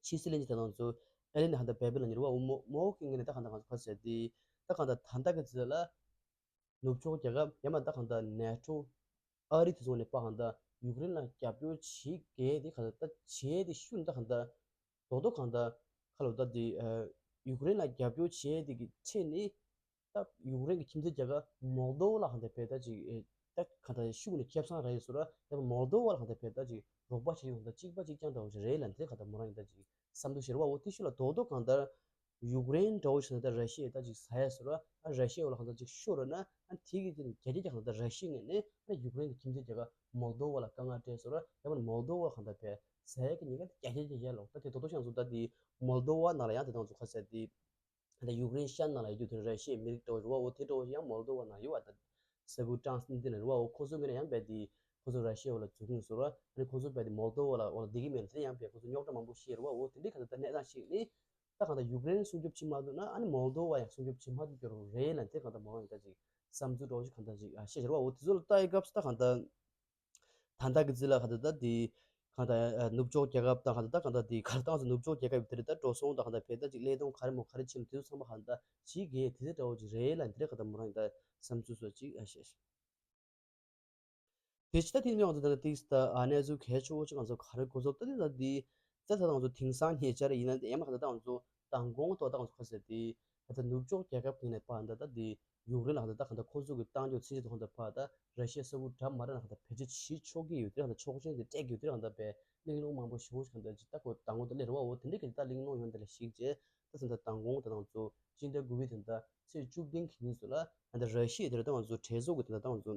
ཕྱི་སྲིད་བློན་ཆེན་དེ་དང་ཚོ་ཨེ་ལེ་ནི་ཧ་ད་བེ་བེ་ལ་ཉེར་བ་འོ་མོ་མོ་གི་ངེས་ནས་ད་གང་ད་གང་ཚོ་ཁ་ཟེར་དེ་ད་གང་ད་ད་ད་གི་ཚེ་ལ་ནུབ་ཕྱོགས་རྒྱལ་ཁབ་ཡང་མ་ད་གང་ད་ནེ་ཊོ་ཨ་རི་དེ་ཚོ་ནས་པ་གང་ད་ཡུཀ་རེན་ལ་རྒྱབ་སྐྱོར་བྱེད་གལ་དེ་གང་ད་ད་བྱེད་དེ་ཤུ་ད་གང་ད། རྡོག་རྡོག་གང་ལྟར་ཁ་ལོ་ད་དེ་ཡུཀ་རེན་ལ་རྒྱབ་སྐྱོར་བྱས་དེ་གི་ཆེད་ནི་ད་ཡུཀ་རེན་གྱི་ཁྱིམ་མཚེས་རྒྱལ་ཁབ་མོལ་དོ་བ་ལ་གང་ལྟར་བལ་ད་ཅིག་ད་གང་ལྟར་ཤུགས་ནས་ཁེ་བཟང་རག་ཡོད་ཟེར་ར་ཡང་མོལ་དོ་བ་ལ་གང་ལྟར་བལ་ད་ཅིག་རོགས་པ་བྱེད་ཡོང་ད་གཅིག་པ་གཅིག་རྐྱང་འདྲ་བོ་ཞིག་རེད་ལ་འདི་གང་ལྟར་མོ་རང་ཡིན་ད་ཅིག་བསམ་ཚུལ་ཤེར་བ་འོ་དེ་ཤུ་ལ་རྡོག་རྡོག་གང་ལྟར་ཡུཀ་རེན་འདྲ་བོ་ཞིག་ན་ད་ར་ཤི་ཡས་ད་ཅིག་ཟ་ཡས་ཟེར་ར་ཨ་ར་ཤི་ཡས་འོ་ལ་གང་ལྟར་ཅིག་ཤོར་ར་ན་ཨ་དེ་གི་དེ་རྒྱ་རྒྱ་རྒྱ་གང་ལྟར་ར་ཤི་ཡས་ངས་ནས་ཨ་ཡུཀ་རེན་གྱི་ཁྱིམ་མཚེས་རྒྱལ་ཁབ་མོལ་དོ་བ་ལ་དཀའ་ངལ་སྤྲད་ཟེར་ར་ཡང་མོལ་དོ་བ་གང་ལྟར་བལ། ཟས་ཀྱི་ཉེན་ཁ་དེ་རྒྱ་ཆེ་རྒྱ་ཆེ་ལོ། ད་དེ་ད་དུང་ཤང་ཚུགས་ད་དེ་མོལ་དོ་བ་ནང་ལ་ཡང་དེ་དང་ཚུགས་ཁ་ཟས་དེ་ད་ཡུཀ་རེན་ཤར་ནང་ལ་ཡོད་རྒྱུ་དེ་ར་ཤི་ཡའི་མི་རིགས་འདྲ་བོ་རེད་བ། འོ་དེ་འདྲ་བོ་ཡང་མོལ་དོ་བ་ནང་ཡོད་བ། ད་ས་ཁུལ་ཀྲང་སི་ནི་དེ་ལ་རེད་བ། འོ་ཁོ་ཚོ་ངོས་ནས་ཡང་རྦད་དེ་ཁོ་ཚོ་ར་ཤི་ཡ་བ་ལ་འཛུགས་སྐྲུན་བཟོ་ར་ཨ་ནི་ཁོ་ཚོ་རྦད་དེ་མོལ་དོ་བ་ལ་འོ་ལ་བསྡད་ཀྱི་མེད་ལ་དེ་ཡང་རྦད་ཁོ་ཚོ་རྙོག་དྲ་མང་པོ་ཤི་ཡ་རེད་བ། འོ་དེ་འདྲའི་ཁ་ཟས་ད་གནས་སྟངས་ཤིག་ནི་ད་གང་ལྟར་ཡུཀ་རེན་སྲུང་སྐྱོབ་བྱེད་མ་ཐུབ་ན་ཨ་ནི་མོལ་དོ་བ་ཡང་སྲུང་སྐྱོབ་བྱེད་མ་ཐུབ་ཀྱི་རེད་ལ་དེ་གང་ལྟར་མོལ་ཡང་ད་ཅིག་བསམ་ཚུལ་འདྲ་བོ་ཞིག་གང་ལྟར་ཅིག་ཤེས་བྱ་རེད་བ། འོ་དེ་ཚོ་ལ་ལྟ་ཡི་སྐབས་སུ་ད་གང་ལྟར། ད་ལྟ་གི་ཚེ་ལ་ག་ད་ད་དེ་ག་ད་ནུབ་ཕྱོགས་རྒྱལ་ཁབ་དང་ག་ད་ད་ག་ད་དེ་གར་སྟངས་སུ་ནུབ་ཕྱོགས་རྒྱལ་ཁབ་དེ་རེད་ད་འགྲོ་སོང་དང་ག་ད་བལ་ད་ཅིག་ཀླད་སྟོང་ག་རེ་མོ་ག་རེ་ཆེ་མོ་དེ་ཚོ་ཚང་མ་ག་ད་ཇི་གེ་དེ་ཚེ་འདྲ་བོ་ཅིག་རེད་ལ་འདི་རེད་ག་ད་མོ་རང་ད་བསམ་ཚུལ་སོགས་ཅིག་ཨ་ཤེས་ཤེས། དེ་ཅི་ད་དེ་ནི་ང་ཚོ་ད་ད་ཏིག་ད་ཨ་གནས་ཚུལ་གལ་ཆེ་བོ་ཅིག་ང་ཚོ་ག་རེ་གོ་ཚོད་ད་དེ་ད་དེ་ད་ད་ང་ཚོ་དེང་སང་ཉེ་ཆར་ཡིན་ན་ཡང་མ་ག་ད་ད་ང་ཚོ་མདང་དགོང་ཐོག་ད་ང་ཚོ་ག་ཟེར་དེ། ད་ལྟ་ནུབ་ཕྱོགས་རྒྱལ་ཁབ་ཀུན་ནས་ཕར་ད་ལྟ་དེ་ཡུཀ་རེན་ལ་ད་ལྟ་གང་ལྟར་ཁོ་ཚོ་གི་བཏང་རྒྱུ་ཚིག་ཇི་ཐོག་ད་ཕར་ད་ར་ཤི་ཡ་ས་ཁུལ་འདྲ་མ་འདྲ་ན་གང་ལྟར་བེད་སྤྱོད་བྱེད་ཆོག་གི་ཡོད་དེ་གང་ལྟར་ཆོག་མཆན་དེ་སྤྲད་ཀྱི་ཡོད་དེ་གང་ལྟར་བས་གླེང་སློང་མང་པོ་ཞེ་པོ་ཞིག་གང་ལྟར་ཇི་ལྟ་ཁོ་དང་པོ་ད་སླེབས་རེད་བ། འོ་དེ་འདྲ་གི་ད་གླེང་སློང་ཡོང་དེ་ལ་གཞིགས་རྗེས་ད་ད་ལྟ་མདང་དགོང་ད་ང་ཚོ་སྤྱི་ཟླ་དགུ་པའི་ད་ལྟ་ཚེས་བཅུ་བདུན་གྱི་ཉིན་སུ་ལ་ད་ལྟ་ར་ཤི་ཡ་དེ་ལ་ད་ང་ཚོ་གྲོས་ཚོགས་ཀྱི་ད་ལྟ་ད་ང་ཚོ།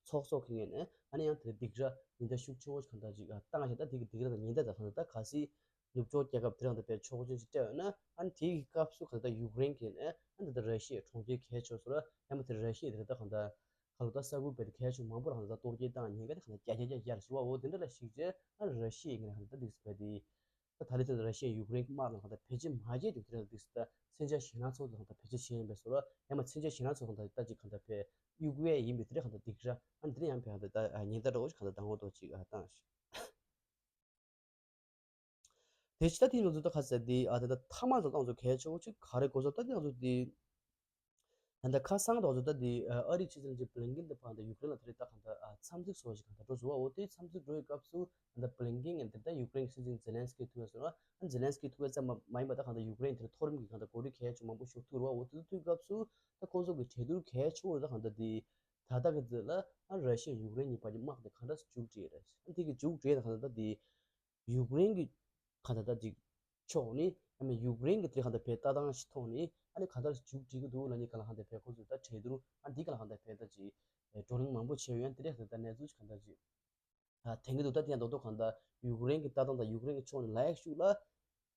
ཚོགས་གཙོ་གི་ངོས་ནས་ཨ་ནི་ཡང་དེར་སྡིགས་ར་ཉེན་བརྡ་ཤུགས་ཆེ་བོ་ཞིག་གང་ལྟར་ཅིག་བཏང་ཞིང་ད་དེ་གི་སྡིགས་ར་དང་ཉེན་བརྡ་དང་གང་ལྟར་ད་གལ་སྲིད་ནུབ་ཕྱོགས་རྒྱལ་ཁབ་དེ་རང་དང་བལ་ཆོག་མཆན་ཞིག་སྤྲད་ཡོད་ན་ཨ་ནི་དེ་གི་སྐབས་སུ་གང་ལྟར་ཡུཀ་རེན་གྱི་ནས་ཨ་ནི་ད་ལྟ་ར་ཤི་ཡའི་གྲོང་ཁྱེར་གལ་ཆེ་བཟོ་ར་ཡང་མ་དེ་ར་ཤི་ཡའི་དེ་ར་ད་གང་ལྟར་ག་ལོ་ད་ས་ཁུལ་བལ་དེ་གལ་ཆེ་མང་པོ་རང་ད་གཏོར་སྐྱོན་བཏང་ཉེན་ཁ་དེ་གང་ལྟར་རྒྱ་རྒྱ་རྒྱ་རྒྱ་ཞུ་བ་འོ་དེ་འདྲ་ལ་གཞིགས་རྗེས་ཨ་ནི་ར་ཤི་ཡའི་ངོས་ནས་གང་ལྟར་འདུག་སེ་བལ་དེ། ད་ད་ལི་ད་ར་ཤི་ཡ་ཡུཀ་རེན་གྱི་དམག་དང་གང་ལྟར་བེད་སྤྱོད་མ་བྱས་ཀྱང་དེ་རིང་དུས་སུ་ད་མཚོན་ཆ་ཞེད་སྣང་ཚོགས་དང་གང་ལྟར་བེད་སྤྱོད་བྱས་ཡིན་པའི་བཟོ་ལ་ཡང་མ་མཚོན་ཆ་ཞེད་སྣང་ཚོགས་དང་ད་ཅིག་གང་ལྟར་བས་གཡུག་ཡས་ཡིན་པའི་དེ་རིང་གང་ལྟར་སྡིགས་ར་ཨ་འདི་རིང་ཡང་བས་གང་ལྟར་ད་ཉེན་བརྡ་འདྲ་བོ་ཞིག་གང་ལྟར་ད་ངོ་ཐོག་ཅིག་བཏང་ཞིག་དེ་ཕྱི་ད་དེ་ང་ཚོ་ད་ག་ཟེར་དེ་ཨ་ད་ད་མཐའ་མ་ཚོ་ད་ང་ཚོ་གལ་ཆེ་བོ་ཅིག་ག་རེ་གོ་ཚོད་ད་དེ་ང་ཚོ་དེ། ད་ལྟ་ཁ་སང་དང་ཚོ་ད་འདི་ཨ་རིའི་ཕྱི་སྲིད་བློན་ཆེན་བྷི་ལིན་ཀིན་དང་ཕར་ད་ཡུཀ་རེན་ལ་དེ་རིང་ད་གང་ལྟར་ཨ་འཚམས་གཟིགས་སོགས་ཤིག་གང་ལྟར་འགྲོ་སོང་བ། འོ་དེ་འཚམས་གཟིགས་འགྲོ་བའི་སྐབས་སུ་ད་ལྟ་བྷི་ལིན་ཀིན་ངས་དེ་ད་ཡུཀ་རེན་གྱི་སྲིད་འཛིན་ཛེ་ལན་སི་ཀི་ཐུག་ཡ་སོང་ན་ཨ་ཛེ་ལན་སི་ཀི་ཐུག་ཡ་ཙམ་མ་མ་ཡིན་པ་ད་གང་ལྟར་ཡུཀ་རེན་དེར་མཐོ་རིམ་གྱི་གང་ལྟར་འགོ་ཁྲིད་གལ་ཆེ་མང་པོ་ཞིག་ཐུག་རེད་བ། འོ་དེ་ཚོ་ཐུག་སྐབས་སུ་ད་ཁོང་ཚོ་གི་གྲོས་བསྡུར་གལ་ཆེ་བོ་ད་གང་ལྟར་དེ་ད་ལྟ་གི་ཚོད་ལ་ཨ་ར་ཤི་ཡ་ཡུཀ་རེན་གཉིས་བར་གྱི་དམག་དེ་གང་འདྲ་མཇུག་སྒྲིལ་རེད། ཨ་དེ་གི་མཇུག་སྒྲིལ་ད་གང་ལྟར་ད་དེ། ཡུཀ་རེན་གྱི་ག་ད་ལྟ་ཅིག་ཕྱོགས་ནི་ཨ་ནི་ཡུཀ་རེན་གྱི་དེ་ག་ད་བས་ལྟ་སྟངས་ཤིག་ཐོག་ནི་ཨ་ནི་ག་ད་མཇུག་སྒྲིལ་གྱི་འདུག་ལ་ནི་ག་ལ་ག་ད་བས་ཁོ་ཚོས་ད་གྲོས་བསྡུར་ཨ་འདི་ག་ལ་ག་ད་བས་ད་ཅིག་བགྲོ་གླེང་མང་པོ་བྱས་ཡོད་ཡང་དེ་རེད་ད་ད་གནས་ཚུལ་ཅིག་ག་ད་ཅིག་ཨ་དེང་གི་འདུག་ད་དེ་ཡང་རྡོག་རྡོག་ག་ད་ཡུཀ་རེན་གྱི་ལྟ་སྟངས་དང་ཡུཀ་རེན་གྱི་ཕྱོགས་ནས་ལ་ཡག་ཤུགས་ལ་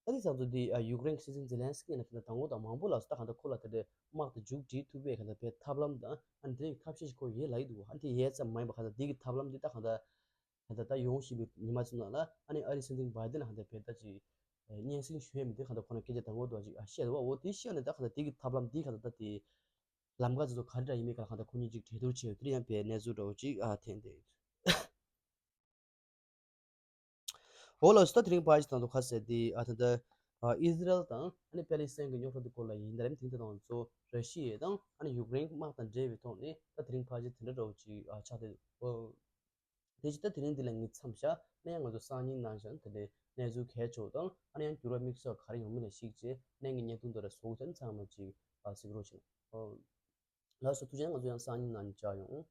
ད་དེ་ཙམ་དུ་འདི་ཨ་ཡུཀ་རེན་གྱི་སྲིད་འཛིན་ཛེ་ལན་སི་ཀི་ཡིན་ན་ག་ད་དང་པོ་དང་མང་པོ་ལ་སོ་ད་ག་ད་ཁོ་ལ་དེ་འདྲའི་དམག་དེ་མཇུག་སྒྲིལ་ཐུབ་པའི་ག་ད་བས་ཐབས་ལམ་དང་ཨ་ནི་དེ་རིང་ཐབས་ཤེས་ཤིག་ཁོ་ཡོད་ལ་ཡི་འདུག་ཨ་ནི་དེ་ཡས་ཙམ་མ་ཡིན་པ་ག་ད་འདི་གི་ཐབས་ལམ་འདི་ད་ག་ད། ད་ལྟ་ད་ཡོང་བཞིན་པའི་ཉི་མ་ཚོ་ནང་ལ་ཨ་ནི་ཨ་རིའི་སྲིད་འཛིན་བྷའི་ཌེན་ལ་ཧ་ད་བས་ད་ཅིག་ སྙན་སེང་ཞུ་ཡ་མི་འདི་ག་ད་ཁོ་ན་སྐད་ཆ་དང་པོ་དུ་ཅིག་ཨ་བཤད་འདུག་བ། འོ་དེ་བཤད་ནས་ད་ག་ད་དེ་གི་ཐབས་ལམ་འདི་ག་ད་ད་དེ་ལམ་ཁ་ཚོ་ག་རེ་འདྲ་ཡིན་མིན་ག་ལ་ག་ད་ཁོ་གཉིས་ཅིག་གྲོས་བསྡུར་བྱས་ཡོད། དེ་ཡང་བའི་གནས་ཚུལ་འདྲ་བོ་ཅིག་ཨ་ཐོན་བསྡད་ཡོད། འོ་ལགས་སོ། ད་དེ་རིང་ཕལ་ཆེར་དང་དུ་ཁ་གསལ་དེ་ཨ་ད་ད་ཨི་ཟི་རལ་དང་ཨ་ནི་པེ་ལི་སི་ཐན་གྱི་རྙོག་དྲ་དེ་སྐོར་ལ་ཡིན། ད་རིང་དེང་དེ་དང་གཙོ་ར་ཤི་ཡ་དང་ཨ་ནི་ཡུཀ་རེན་དམག་དང་འབྲེལ་བའི་ཐོག་ནས་ད་དེ་རིང་ཕལ་ཆེར་དེ་འདྲ་འདྲ་བོ་ཅིག་ཨ་ཆགས་བསྡད་འོ། དེ་ཅི་ད་དེ་རིང་འདི་ལ་ངས་མཚམས་བཞག་ནས་ཡང་ང་ཚོ་སང་ཉིན་ནང་བཞིན་དེ་འདྲའི་གནས་ཚུལ་གལ་ཆེ་བ་དང་ཨ་ནི་ཡང་འགྱུར་བ་དམིགས་བསལ་ག་རེ་ཡོང་མིན་ལ་གཞིགས་བྱས་ནས་ངས་བརྙན་ཐུང་འདི་ལ་བཟོ་དགོས་དོན་ཚང་མ་ཅིག་ཨ་གཟིགས་རོགས་བྱེད། ཨོ། ལགས་སོ། ཐུགས་རྗེ་ཆེ། ང་ཚོ་ཡང་སང་ཉིན་ནང་ནས་མཇལ་ཡོང་།